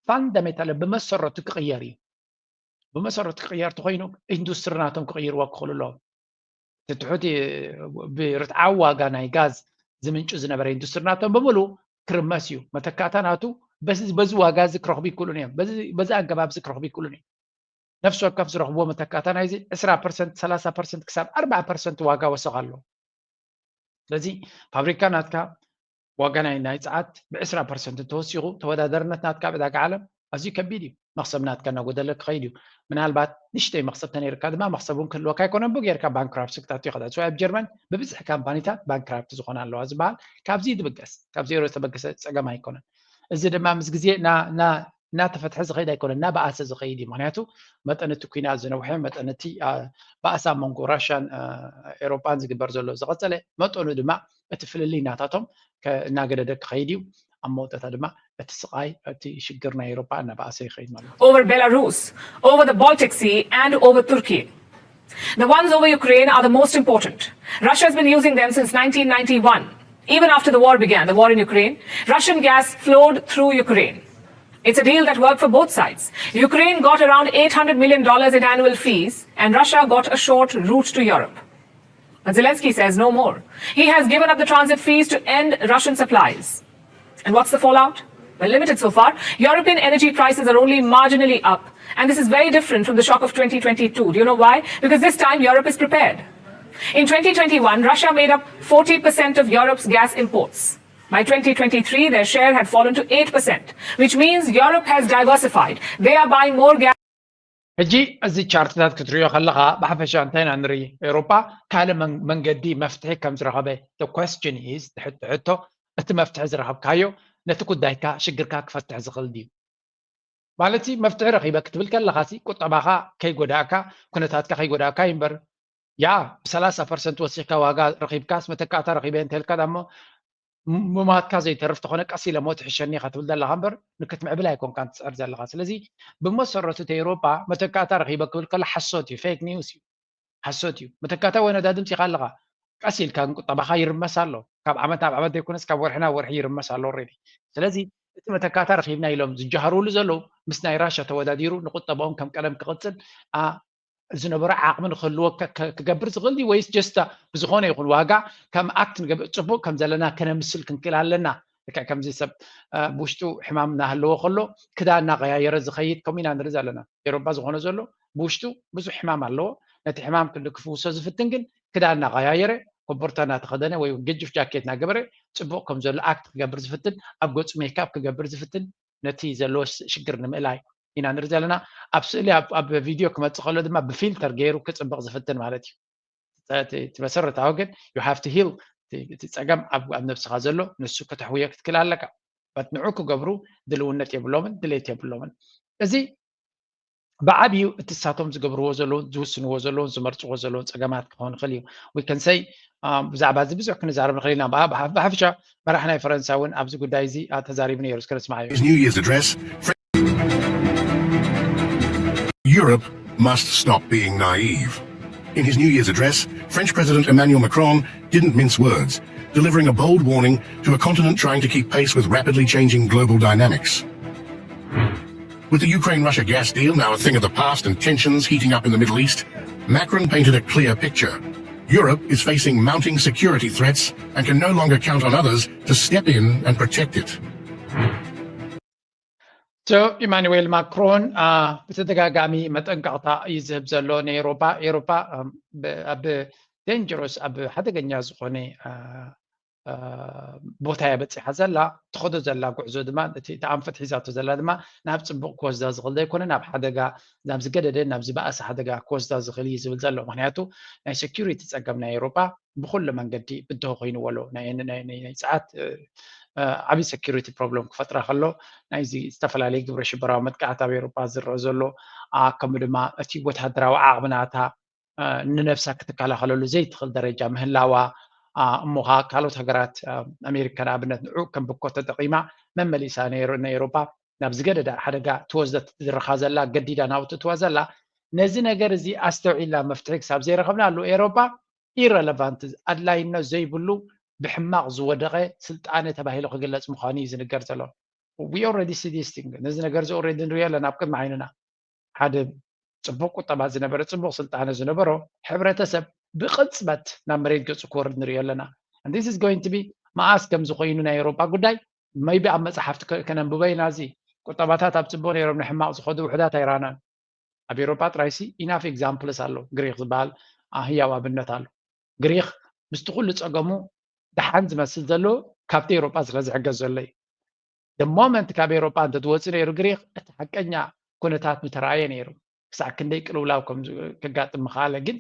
ፋንዳሜንታል ብመሰረቱ ክቕየር እዩ። ብመሰረቱ ክቕየር ተኾይኑ ኢንዱስትሪ ናቶም ክቕይርዎ ክኽእሉ ኣለዎም። እቲ ብትሑት ብርትዓዊ ዋጋ ናይ ጋዝ ዝምንጩ ዝነበረ ኢንዱስትሪ ናቶም ብምሉ ክርመስ እዩ። መተካእታ ናቱ በዚ ዋጋ እዚ ክረኽቡ ይክእሉን እዮም። በዚ ኣገባብ እዚ ክረኽቡ ይክእሉን እዮም። ነፍሲ ወከፍ ዝረኽብዎ መተካእታ ናይዚ ዕስራ ፐርሰንት፣ ሰላሳ ፐርሰንት ክሳብ ኣርባዓ ፐርሰንት ዋጋ ወሰኽ ኣለዎ። ስለዚ ፋብሪካ ናትካ ዋጋ ናይ ናይ ጸዓት ብዕስራ ፐርሰንት እንተወሲኹ ተወዳዳርነት ናትካ ኣብ ዕዳጋ ዓለም ኣዝዩ ከቢድ እዩ። መኽሰብ ናትካ እናጎደለ ክኸይድ እዩ። ምናልባት ንሽተይ መኽሰብ ተነይርካ ድማ መኽሰብ እውን ክህልወካ ኣይኮነን። ብኡ ጌርካ ባንክራፕሲ ክትኣቱ ይኽእል። So ኣብ ጀርመን ብብዝሒ ካምፓኒታት ባንክራፕት ዝኾና ኣለዋ ዝበሃል ካብዚ ትብገስ፣ ካብ ዜሮ ዝተበገሰ ጸገም ኣይኮነን። እዚ ድማ ምስ ግዜ እናተፈትሐ ዝኸይድ ኣይኮነን፣ እናበኣሰ ዝኸይድ እዩ። ምክንያቱ መጠን እቲ ኲናት ዝነውሐ፣ መጠን እቲ ባእሲ ኣብ መንጎ ራሽያን ኤሮጳን ዝግበር ዘሎ ዝቐጸለ፣ መጠኑ ድማ እቲ ፍልልይ ናታቶም እናገደደ ክኸይድ እዩ። ኣብ መወዳእታ ድማ እቲ ስቓይ፣ እቲ ሽግር ናይ ኤሮጳ እናበኣሰ ይኸይድ ማለት እዩ። Over Belarus, over the Baltic Sea, and over Turkey. The ones over Ukraine are the most important. Russia has been using them since nineteen ninety-one. Even after the war began, the war in Ukraine, Russian gas flowed through Ukraine. It's a deal that worked for both sides. Ukraine got around eight hundred million dollars in annual fees, and Russia got a short route to Europe. But Zelensky says no more. He has given up the transit fees to end Russian supplies. And what's the fallout? Well, limited so far. European energy prices are only marginally up. And this is very different from the shock of twenty twenty-two. Do you know why? Because this time Europe is prepared. In twenty twenty-one, Russia made up forty percent of Europe's gas imports. By twenty twenty-three, their share had fallen to eight percent, which means Europe has diversified. They are buying more gas. ሕጂ እዚ ቻርትታት ክትሪኦ ከለኻ ብሓፈሻ እንታይ ኢና ንርኢ? ኤውሮጳ ካልእ መንገዲ መፍትሒ ከም ዝረኸበ። The question is፣ ሕቶ፣ እቲ መፍትሒ ዝረኸብካዮ ነቲ ጉዳይካ፣ ሽግርካ ክፈትሕ ዝኽእል ድዩ? ማለት መፍትሒ ረኺበ ክትብል ከለኻ ቁጠባኻ ከይጎዳእካ፣ ኩነታትካ ከይጎዳእካ እዩ እምበር፣ ያ ብ30 ፐርሰንት ወሲኽካ ዋጋ ረኺብካስ መተካእታ ረኺበ እንተልካ ዳሞ ምማትካ ዘይተርፍ ተኾነ ቀስ ኢለ ሞት ይሕሸኒ ኢኻ ትብል ዘለኻ እምበር ንክትምዕብል ኣይኮንካን ትፅዕር ዘለኻ። ስለዚ ብመሰረቱ እቲ ኤውሮጳ መተካእታ ረኺበ ክብል ከሎ ሓሶት እዩ፣ ፌክ ኒውስ እዩ፣ ሓሶት እዩ። መተካእታ ወይ ነዳዲ ምፂኻ ኣለኻ፣ ቀስ ኢልካ ግን ቁጠባኻ ይርመስ ኣሎ። ካብ ዓመት ናብ ዓመት ዘይኮነስ ካብ ወርሒ ናብ ወርሒ ይርመስ ኣሎ ኦልሬዲ። ስለዚ እቲ መተካእታ ረኺብና ኢሎም ዝጃሃርሉ ዘለዉ ምስ ናይ ራሻ ተወዳዲሩ ንቁጠባኦም ከም ቀደም ክቕፅል ዝነበሮ ዓቕሚ ንክህልዎ ክገብር ዝኽእል ድዩ ወይስ ጀስታ ብዝኾነ ይኹን ዋጋ ከም ኣክት ንገብር ፅቡቅ ከም ዘለና ከነምስል ክንክእል ኣለና? ልክዕ ከምዚ ሰብ ብውሽጡ ሕማም እናሃለዎ ከሎ ክዳን እናቀያየረ ዝኸይድ ከምኡ ኢና ንርኢ ዘለና። ኤሮፓ ዝኾነ ዘሎ ብውሽጡ ብዙሕ ሕማም ኣለዎ። ነቲ ሕማም ክንዲ ክፍውሶ ዝፍትን ግን ክዳን እናቀያየረ ኮቦርታ እናተኸደነ ወይ ገጅፍ ጃኬት እናገበረ ፅቡቅ ከም ዘሎ ኣክት ክገብር ዝፍትን ኣብ ገፁ ሜካፕ ክገብር ዝፍትን ነቲ ዘለዎ ሽግር ንምእላይ ኢና ንርኢ ዘለና። ኣብ ስእሊ ኣብ ቪድዮ ክመፅእ ከሎ ድማ ብፊልተር ገይሩ ክፅብቕ ዝፍትን ማለት እዩ። እቲ መሰረታዊ ግን you have to heal እቲ ፀገም ኣብ ነብስኻ ዘሎ ንሱ ከተሕውዮ ክትክል ኣለካ። በት ንዑ ክገብሩ ድልውነት የብሎምን ድሌት የብሎምን። እዚ ብዓብዩ እቲ ሳቶም ዝገብርዎ ዘለውን ዝውስንዎ ዘለውን ዝመርፅዎ ዘለውን ፀገማት ክኸውን ይኽእል እዩ። We can say ብዛዕባ እዚ ብዙሕ ክንዛረብ ንኽእል ኢና። ብሓፈሻ መራሕ ናይ ፈረንሳ እውን ኣብዚ ጉዳይ እዚ ተዛሪቡ ነይሩ። እስከ ንስማዓዮ። His New Year's address, Europe must stop being naive. In his New Year's address, French President Emmanuel Macron didn't mince words, delivering a bold warning to a continent trying to keep pace with rapidly changing global dynamics. With the Ukraine Russia gas deal now a thing of the past and tensions heating up in the Middle East, Macron painted a clear picture. Europe is facing mounting security threats and can no longer count on others to step in and protect it. So ኢማኑኤል ማክሮን ብተደጋጋሚ መጠንቀቕታ እዩ ዝህብ ዘሎ ንኤሮፓ። ኤሮፓ ኣብ ዴንጀሮስ ኣብ ሓደገኛ ዝኾነ ቦታ እያ በፂሓ ዘላ። ትኸዶ ዘላ ጉዕዞ ድማ እቲ ኣንፈት ሒዛቶ ዘላ ድማ ናብ ፅቡቕ ክወስዳ ዝኽእል ዘይኮነ ናብ ሓደጋ ናብ ዝገደደ ናብ ዝበኣሰ ሓደጋ ክወስዳ ዝኽእል እዩ ዝብል ዘሎ። ምክንያቱ ናይ ሴኪሪቲ ፀገም ናይ ኤሮፓ ብኩሉ መንገዲ ብድሆ ኮይንዎ ኣሎ። ናይ ጸዓት ዓብዪ ሴኪሪቲ ፕሮብለም ክፈጥራ ከሎ ናይዚ ዝተፈላለዩ ግብረ ሽበራዊ መጥቃዕቲ ኣብ ኤሮፓ ዝረአ ዘሎ ከምኡ ድማ እቲ ወታደራዊ ዓቕሚ ናታ ንነብሳ ክትከላኸለሉ ዘይትኽእል ደረጃ ምህላዋ እሞ ከዓ ካልኦት ሃገራት ኣሜሪካ ንኣብነት ንዑ ከም ብኮ ተጠቒማ መመሊሳ ንኤሮፓ ናብ ዝገደደ ሓደጋ ትወስደ ትድርኻ ዘላ ገዲዳ ናውትእትዋ ዘላ ነዚ ነገር እዚ ኣስተውዒልና መፍትሒ ክሳብ ዘይረኸብናሉ ኤሮፓ ኢረለቫንት ኣድላይነት ዘይብሉ ብሕማቕ ዝወደቐ ስልጣነ ተባሂሉ ክግለፅ ምዃኑ እዩ ዝንገር ዘሎ። We already see this thing። ነዚ ነገር እዚ already ንሪኦ ኣለና ኣብ ቅድሚ ዓይንና። ሓደ ፅቡቅ ቁጠባ ዝነበረ ፅቡቅ ስልጣነ ዝነበሮ ሕብረተሰብ ብቕፅበት ናብ መሬት ገፁ ክወርድ ንሪኦ ኣለና። This is going to be መኣስ ከም ዝኾይኑ ናይ ኤውሮጳ ጉዳይ maybe ኣብ መፅሓፍቲ ከነንብቦ ኢና። እዚ ቁጠባታት ኣብ ፅቡቕ ነይሮም ንሕማቕ ዝኸዱ ውሕዳት ኣይራናን። ኣብ ኤውሮጳ ጥራይሲ ኢናፍ ኤግዛምፕልስ ኣሎ። ግሪክ ዝበሃል ህያው ኣብነት ኣሎ። ግሪክ ምስቲ ኩሉ ፀገሙ ደሓን ዝመስል ዘሎ ካብቲ ኤውሮጳ ስለ ዝሕገዝ ዘሎ እዩ። ሞመንት ካብ ኤውሮጳ እንተትወፅእ ነይሩ ግሪክ እቲ ሓቀኛ ኩነታት ምተረኣየ ነይሩ። ክሳዕ ክንደይ ቅልውላው ከም ከጋጥም ምኽኣለ ግን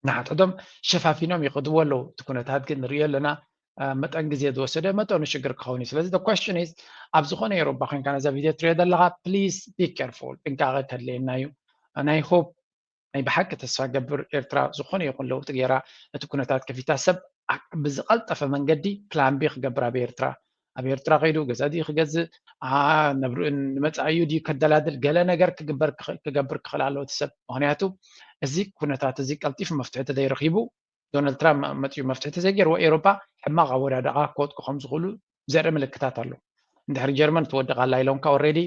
ንሓድሕዶም ሸፋፊኖም ይኸድዎ ኣለዉ። እቲ ኩነታት ግን ንሪኦ ኣለና። መጠን ግዜ ዝወሰደ መጠኑ ሽግር ክኸውን እዩ። ስለዚ question is ኣብ ዝኾነ ኤውሮጳ ኮይንካ ነዛ ቪድዮ ትሪኦ ዘለኻ please be careful፣ ጥንቃቐ ከድልየና እዩ። ናይ ሆፕ ናይ ብሓቂ ተስፋ ገብር ኤርትራ ዝኾነ ይኹን ለውጢ ገይራ እቲ ኩነታት ከፊታ ሰብ ብዝቐልጠፈ መንገዲ ፕላን ቢ ክገብር ኣብ ኤርትራ ኣብ ኤርትራ ከይዱ ገዛ ድዩ ክገዝእ ንመፃኢዩ ድዩ ከደላድል ገለ ነገር ክገብር ክኽእል ኣለዎ እቲ ሰብ። ምክንያቱ እዚ ኩነታት እዚ ቀልጢፉ መፍትሒ ተዘይረኺቡ ዶናልድ ትራምፕ መፅኡ መፍትሒ ተዘይገይርዎ ኤውሮጳ ሕማቕ ኣወዳድቓ ክወድቁ ከም ዝኽእሉ ዘርኢ ምልክታት ኣሎ። እንድሕሪ ጀርመን ትወድቕ ኣላ ኢሎምካ ኦልሬዲ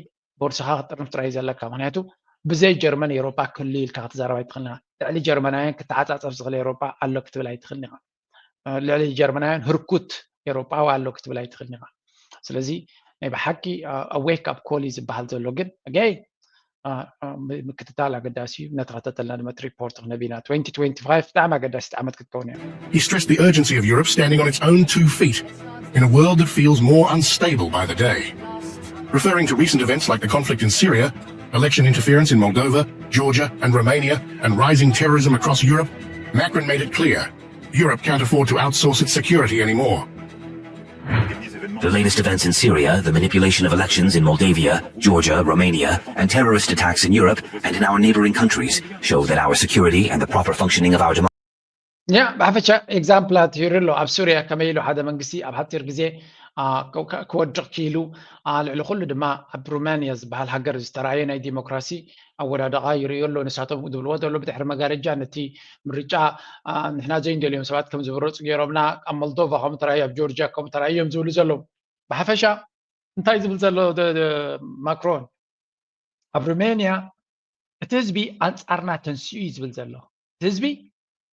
ቦርሳኻ ክትጥርንፍ ጥራይ ዘለካ። ምክንያቱ ብዘይ ጀርመን ኤውሮጳ ክህሉ ኢልካ ክትዛረብ ኣይትኽእልን ኢኻ። ልዕሊ ጀርመናውያን ክተዓፃፀፍ ዝኽእል ኤውሮጳ ኣሎ ክትብል ኣይትኽእልን ኢኻ። ልዕሊ ጀርመናውያን ህርኩት ኤውሮጳዊ ኣሎ ክትብል ኣይትኽእልን ኢኻ። ስለዚ ናይ ብሓቂ ዌክ ኣፕ ኮል እዩ ዝበሃል ዘሎ። ግን ኣገይ ምክትታል ኣገዳሲ እዩ። እናተኸታተልና ድማ እቲ ሪፖርት ክነብ ኢና። twenty twenty-five ብጣዕሚ ኣገዳሲት ዓመት ክትከውን እያ። He stressed the urgency of Europe standing on its own two feet in a world that feels more unstable by the day. Referring to recent events like the conflict in Syria, election interference in Moldova, Georgia, and Romania, and rising terrorism across Europe, Macron made it clear Europe can't afford to outsource its security anymore. The latest events in Syria, the manipulation of elections in Moldavia, Georgia, Romania, and terrorist attacks in Europe and in our neighboring countries show that our security and the proper functioning of our democracy. ያ ብሓፈሻ ኤግዛምፕላት ሂሩ ኣሎ። ኣብ ሱርያ ከመይ ኢሉ ሓደ መንግስቲ ኣብ ሓፂር ግዜ ክወድቕ ክኢሉ፣ ልዕሊ ኩሉ ድማ ኣብ ሩማንያ ዝበሃል ሃገር ዝተረኣየ ናይ ዲሞክራሲ ኣወዳድቓ ይርእዮ ኣሎ። ንሳቶም ዝብልዎ ዘሎ ብድሕሪ መጋረጃ ነቲ ምርጫ ንሕና ዘይንደልዮም ሰባት ከም ዝምረፁ ገይሮምና። ኣብ ሞልዶቫ ከምኡ ተራእዩ፣ ኣብ ጆርጅያ ከምኡ ተራእዩ እዮም ዝብሉ ዘለዉ። ብሓፈሻ እንታይ ዝብል ዘሎ ማክሮን ኣብ ሩሜንያ እቲ ህዝቢ ኣንጻርና ተንስኡ እዩ ዝብል ዘሎ። እቲ ህዝቢ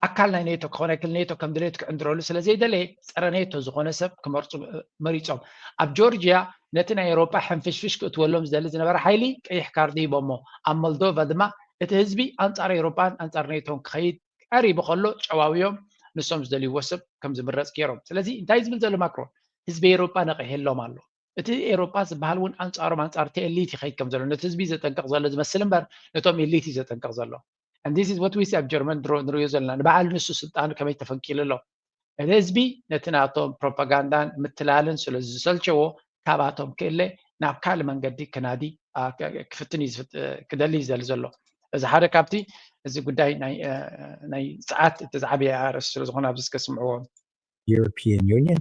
ኣካል ናይ ኔቶ ክኾነ ክል ኔቶ ከም ድሌቱ ክዕንድረሉ ስለ ዘይደለየ ጸረ ኔቶ ዝኾነ ሰብ ክመርጹ መሪጾም። ኣብ ጆርጅያ ነቲ ናይ ኤውሮጳ ሕንፍሽፍሽ ክእትወሎም ዝደሊ ዝነበረ ሓይሊ ቀይሕ ካርዲ ሂቦሞ። ኣብ ሞልዶቫ ድማ እቲ ህዝቢ ኣንጻር ኤውሮጳን ኣንጻር ኔቶን ክኸይድ ቀሪቡ ከሎ ጨዋውዮም ንሶም ዝደልይዎ ሰብ ከም ዝምረጽ ገይሮም። ስለዚ እንታይ ዝብል ዘሎ ማክሮን ህዝቢ ኤውሮጳ ነቒሔሎም ኣሎ። እቲ ኤውሮጳ ዝበሃል እውን ኣንጻሮም ኣንጻር እቲ ኤሊት ይኸይድ ከም ዘሎ ነቲ ህዝቢ ዘጠንቅቕ ዘሎ ዝመስል እምበር ነቶም ኤሊት እዩ ዘጠንቅቕ ዘሎ። And this is what we see ኣብ ጀርመን ድሮ ንሪኦ ዘለና ንበዓል ንሱ ስልጣኑ ከመይ ተፈንቂሉ ኣሎ። እቲ ህዝቢ ነቲ ናቶም ፕሮፓጋንዳን ምትላልን ስለ ዝሰልቸዎ ካብኣቶም ክእለ ናብ ካልእ መንገዲ ክናዲ ክፍትን እዩ ክደሊ እዩ ዘሊ ዘሎ። እዚ ሓደ ካብቲ እዚ ጉዳይ ናይ ሰዓት እቲ ዝዓበየ ኣርእስቲ ስለ ዝኾነ ኣብዚ እስከ ስምዕዎ። European Union.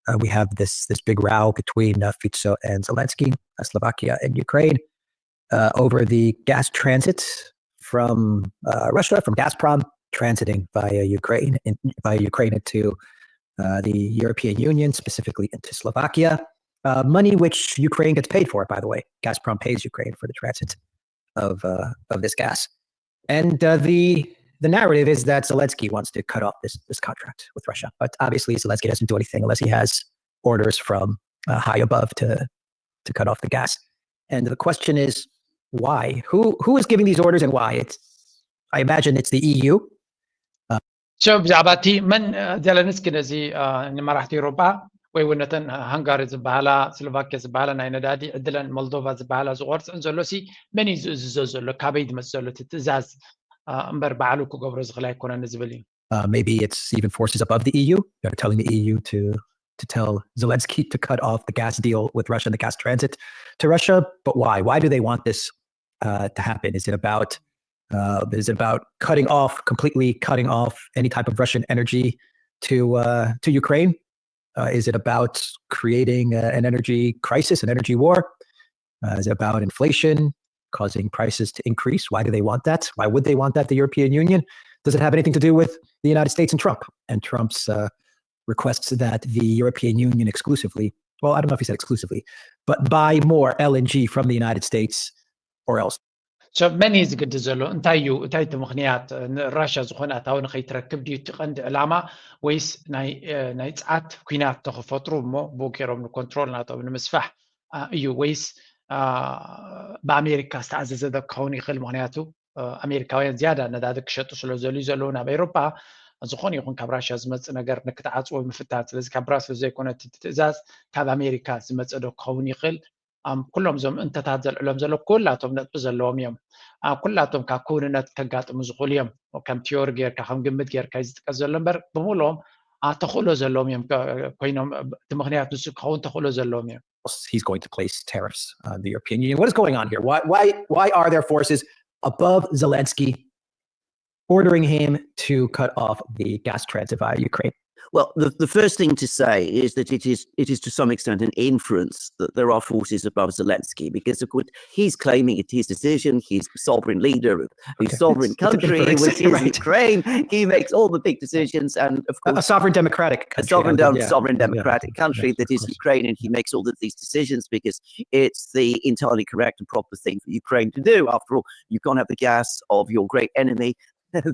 Uh, we have this this big row between uh, Fico and Zelensky, uh, Slovakia and Ukraine, uh, over the gas transit from uh, Russia, from Gazprom, transiting via Ukraine, in, via Ukraine into uh, the European Union, specifically into Slovakia. Uh, money which Ukraine gets paid for, by the way. Gazprom pays Ukraine for the transit of uh, of this gas. And uh, the the narrative is that Zelensky wants to cut off this this contract with Russia, but obviously Zelensky doesn't do anything unless he has orders from uh, high above to to cut off the gas. And the question is why? Who who is giving these orders and why? It's I imagine it's the E U. ሶ ብዛዕባ እቲ መን ዘለንስኪ ነዚ ንመራሕቲ ኤውሮጳ ወይ እውን ነተን ሃንጋሪ ዝበሃላ ስሎቫኪያ ዝበሃላ ናይ ነዳዲ ዕድለን ሞልዶቫ ዝበሃላ ዝቆርፅን ዘሎ ሲ መን እዩ ዝእዝዞ ዘሎ ካበይ ዝመፅ ዘሎ እቲ ትእዛዝ እምበር ባዕሉ ክገብሮ ዝኽእል ኣይኮነን ዝብል እዩ። Uh, maybe it's even forces above the E U that are telling the E U to to tell Zelensky to cut off the gas deal with Russia and the gas transit to Russia. But why? Why do they want this uh, to happen? Is it about uh, is it about cutting off completely cutting off any type of Russian energy to uh, to Ukraine? Uh, is it about creating uh, an energy crisis, an energy war? Uh, is it about inflation, causing prices to increase? Why do they want that? Why would they want that? The European Union? Does it have anything to do with the United States and Trump and Trump's uh, requests that the European Union exclusively, well, I don't know if he said exclusively, but buy more L N G from the United States or else? ሰብ መን እዩ ዝግድድ ዘሎ? እንታይ እዩ? እንታይ እቲ ምኽንያት? ንራሻ ዝኾነ ኣታዊ ንኸይትረክብ ድዩ እቲ ቀንዲ ዕላማ? ወይስ ናይ እ፣ ናይ ጸዓት ኲናት ተኽፈጥሩ እሞ ብኡ ገይሮም ንኮንትሮል ናቶም ንምስፋሕ እ፣ እዩ? ወይስ እ፣ ብኣሜሪካ ዝተኣዘዘ ዶ ክኸውን ይኽእል? ምኽንያቱ እ፣ ኣሜሪካውያን ዝያዳ ነዳዲ ክሸጡ ስለ ዘልዩ ዘለዉ ናብ ኤውሮጳ፣ ዝኾነ ይኹን ካብ ራሻ ዝመጽእ ነገር ንክትዓጽዎ ምፍታን። ስለዚ ካብ ብራስልስ ዘይኮነ እቲ ትእዛዝ ካብ ኣሜሪካ ዝመጽእ ዶ ክኸውን ይኽእል? ኣም፣ ኩሎም እዞም እንተታት ዘልዕሎም ዘሎ ኩላቶም ነጥቢ ዘለዎም እዮም። ኣ፣ ኩላቶም ካብ ክውንነት ከጋጥሙ ዝኽእሉ እዮም። ከም ቲዮሪ ጌርካ፣ ከም ግምት ጌርካ እዩ ዝጥቀስ ዘሎ እምበር ብምሉኦም ኣ፣ ተኽእሎ ዘለዎም እዮም ከ-፣ ኮይኖም፣ እቲ ምኽንያት ንሱ ክኸውን ተኽእሎ ዘለዎም እዮም። He's going to place tariffs on the European Union. What is going on here? Why, why, why are there forces above Zelensky ordering him to cut off the gas transit via Ukraine? Well, the, the first thing to say is that it is it is to some extent an inference that there are forces above Zelensky, because of course he's claiming it's his decision. He's the sovereign leader of his Okay, sovereign it's- it's an country, inference, which is right. Ukraine. He makes all the big decisions, and of A, a course sovereign democratic a country. sovereign, I dem- mean, yeah, sovereign yeah, democratic yeah, country yeah, that of is course. Ukraine, and he makes all of these decisions because it's the entirely correct and proper thing for Ukraine to do. After all, you can't have the gas of your great enemy,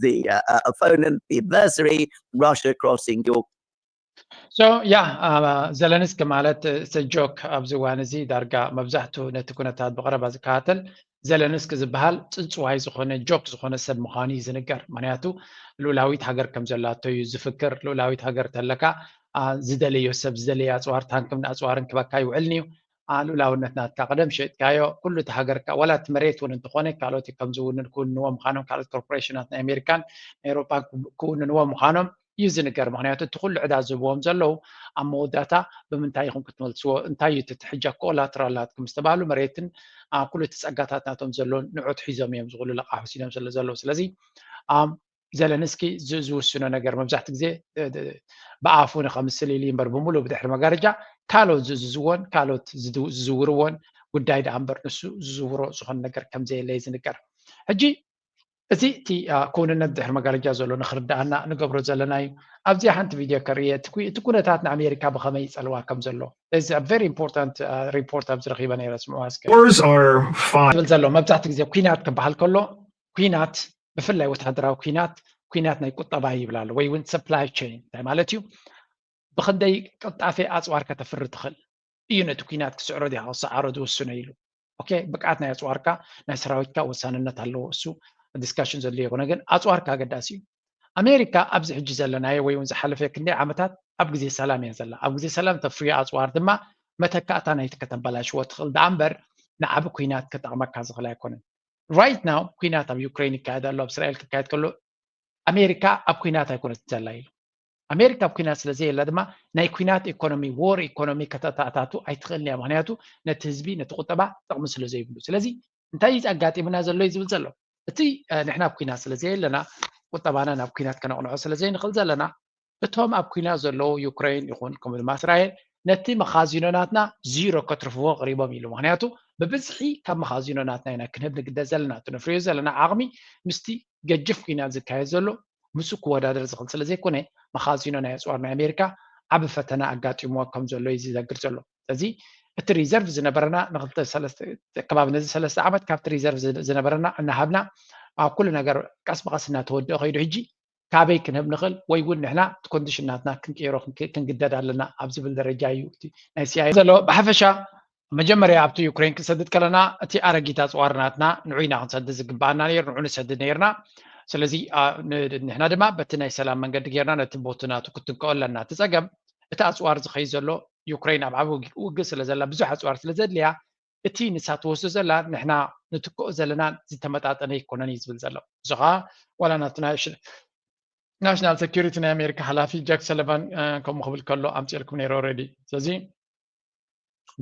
the uh, uh, opponent, the adversary, Russia, crossing your So yeah, uh, ዘለንስኪ ማለት ሰጆክ ኣብዚ እዋን እዚ ዳርጋ መብዛሕቱ ነቲ ኩነታት ብቐረባ ዝከታተል ዘለንስኪ ዝበሃል ጽንጽዋይ ዝኾነ ጆክ ዝኾነ ሰብ ምዃኑ እዩ ዝንገር። ምክንያቱ ልኡላዊት ሃገር ከም ዘላቶ እዩ ዝፍክር። ልኡላዊት ሃገር ተለካ ኣ፣ ዝደለዮ ሰብ ዝደለየ ኣጽዋር ታንክን ኣጽዋርን ክበካ ይውዕልን እዩ። ኣ፣ ልኡላውነት ናትካ ቀደም ሸጥካዮ ኩሉ እቲ ሃገርካ ዋላ እቲ መሬት እውን እንተኾነ ካልኦት ከም ዝውንን ክውንንዎ ምዃኖም ካልኦት ኮርፖሬሽናት ናይ ኣሜሪካን ናይ ኤውሮጳን ክውንንዎ ምዃኖም እዩ ዝንገር። ምክንያቱ እቲ ኩሉ ዕዳ ዝህብዎም ዘለዉ ኣብ መወዳእታ ብምንታይ ኢኹም ክትመልስዎ? እንታይ እዩ እቲ ሕጃ ኮላትራል ናትኩም ዝተባህሉ መሬትን ኣ፣ ኩሉ እቲ ጸጋታት ናቶም ዘለውን ንዑት ሒዞም እዮም ዝኹሉ ለቓሕ ወሲዶም ስለ ዘለዉ። ስለዚ ኣም፣ ዘለንስኪ ዝ- ዝውስኖ ነገር መብዛሕትኡ ግዜ እ፣ እ፣ ብኣፉ ንኸምስል ኢሉ እምበር ብምሉእ ብድሕሪ መጋረጃ ካልኦት ዝእዝዝዎን ካልኦት ዝድው- ዝዝውርዎን ጉዳይ ደኣ እምበር ንሱ ዝዝውሮ ዝኾነ ነገር ከም ዘየለ እዩ ዝንገር። ሕጂ እዚ እቲ ኣ፣ ክውንነት ድሕሪ መጋረጃ ዘሎ ንኽርድኣና ንገብሮ ዘለና እዩ። ኣብዚኣ ሓንቲ ቪድዮ ከርእየ እቲ ኩ- እቲ ኩነታት ንኣሜሪካ ብኸመይ ይጸልዋ ከም ዘሎ እዚ ቨሪ ኢምፖርታንት ሪፖርት ኣብዚ ረኺበ ነይረ። ስምዑዋ እስከ። Wars are fine. ዝብል ዘሎ መብዛሕትኡ ግዜ ኩናት ክበሃል ከሎ ኩናት ብፍላይ ወታደራዊ ኩናት ኩናት ናይ ቁጠባ ይብል ኣሎ ወይ እውን ሰፕላይ ቸይን እንታይ ማለት እዩ? ብክንደይ ቅልጣፌ ኣፅዋር ከተፍሪ ትኽእል እዩ ነቲ ኩናት ክስዕሮ ዲኻ ክሰዓሮ ዝውስኖ ኢሉ። ኦኬ፣ ብቅዓት ናይ ኣፅዋርካ ናይ ሰራዊትካ ወሳንነት ኣለዎ። እሱ ዲስካሽን ዘድልዮ ይኮነ፣ ግን ኣፅዋርካ ኣገዳሲ እዩ። ኣሜሪካ ኣብዚ ሕጂ ዘለናዮ ወይ እውን ዝሓለፈ ክንደይ ዓመታት ኣብ ግዜ ሰላም እየን ዘላ። ኣብ ግዜ ሰላም ተፍርዮ ኣፅዋር ድማ መተካእታ ናይቲ ከተበላሽዎ ትኽእል ደኣ እምበር ንዓቢ ኩናት ክጠቕመካ ዝኽእል ኣይኮነን። ራይት ናው ኩናት ኣብ ዩክሬን ይካየድ ኣሎ፣ ኣብ እስራኤል ክካየድ ከሎ ኣሜሪካ ኣብ ኩናት ኣይኮነትን ዘላ ኢሉ። ኣሜሪካ ኣብ ኩናት ስለ ዘየላ ድማ ናይ ኩናት ኢኮኖሚ ዎር ኢኮኖሚ ከተተኣታቱ ኣይትኽእልን እያ። ምክንያቱ ነቲ ህዝቢ ነቲ ቁጠባ ጥቕሚ ስለ ዘይብሉ። ስለዚ እንታይ እዩ ኣጋጢምና ዘሎ እዩ ዝብል ዘሎ። እቲ እ፣ ንሕና ኣብ ኩናት ስለ ዘየለና ቁጠባና ናብ ኩናት ከነቕንዖ ስለ ዘይንኽእል ዘለና እቶም ኣብ ኩናት ዘለዉ ዩክሬን ይኹን ከምኡ ድማ እስራኤል ነቲ መኻዚኖ ናትና ዚሮ ከትርፍዎ ቀሪቦም ኢሉ። ምክንያቱ ብብዝሒ ካብ መኻዚኖ ናትና ኢና ክንህብ ንግደድ ዘለና። እቲ ነፍርዮ ዘለና ዓቕሚ ምስቲ ገጅፍ ኩናት ዝካየድ ዘሎ ምስኡ ክወዳደር ዝኽእል ስለ ዘይኮነ መኻዚኖ ናይ ኣፅዋር ናይ ኣሜሪካ ዓቢ ፈተና ኣጋጢምዎ ከም ዘሎ እዩ ዝነግር ዘሎ። ስለዚ እቲ ሪዘርቭ ዝነበረና ንክልተ ሰለስተ ከባቢ ነዚ ሰለስተ ዓመት ካብቲ ሪዘርቭ ዝነበረና እናሃብና ኣብ ኩሉ ነገር ቀስ ብቐስ እናተወደኦ ከይዱ ሕጂ ካበይ ክንህብ ንኽእል ወይ እውን ንሕና እቲ ኮንዲሽን ናትና ክንቅየሮ ክንክ- ክንግደድ ኣለና ኣብ ዝብል ደረጃ እዩ እቲ ናይ ሲኣይ ዘሎ። ብሓፈሻ መጀመርያ ኣብቲ ዩክሬን ክንሰድድ ከለና እቲ ኣረጊት ኣፅዋር ናትና ንዑ ኢና ክንሰድድ ዝግባኣና ነይሩ፣ ንዑ ንሰድድ ነይርና። ስለዚ ኣ፣ ን- ንሕና ድማ በቲ ናይ ሰላም መንገዲ ጌርና ነቲ ቦቲ ናቱ ክትንከኦ ኣለና። እቲ ፀገም እቲ ኣፅዋር ዝኸይ ዘሎ ዩክሬን ኣብ ዓቢ ውግ- ውግእ ስለ ዘላ ብዙሕ ኣፅዋር ስለ ዘድልያ እቲ ንሳ ትወስዶ ዘላ ንሕና ንትክኦ ዘለና ዝተመጣጠነ ኣይኮነን እዩ ዝብል ዘሎ። እዚ ከዓ ዋላ ናቲ ናሽናል ሴኪሪቲ ናይ ኣሜሪካ ሓላፊ ጃክ ሰለቫን ከምኡ ክብል ከሎ ኣምፅኤልኩም ነይረ ኦልሬዲ። ስለዚ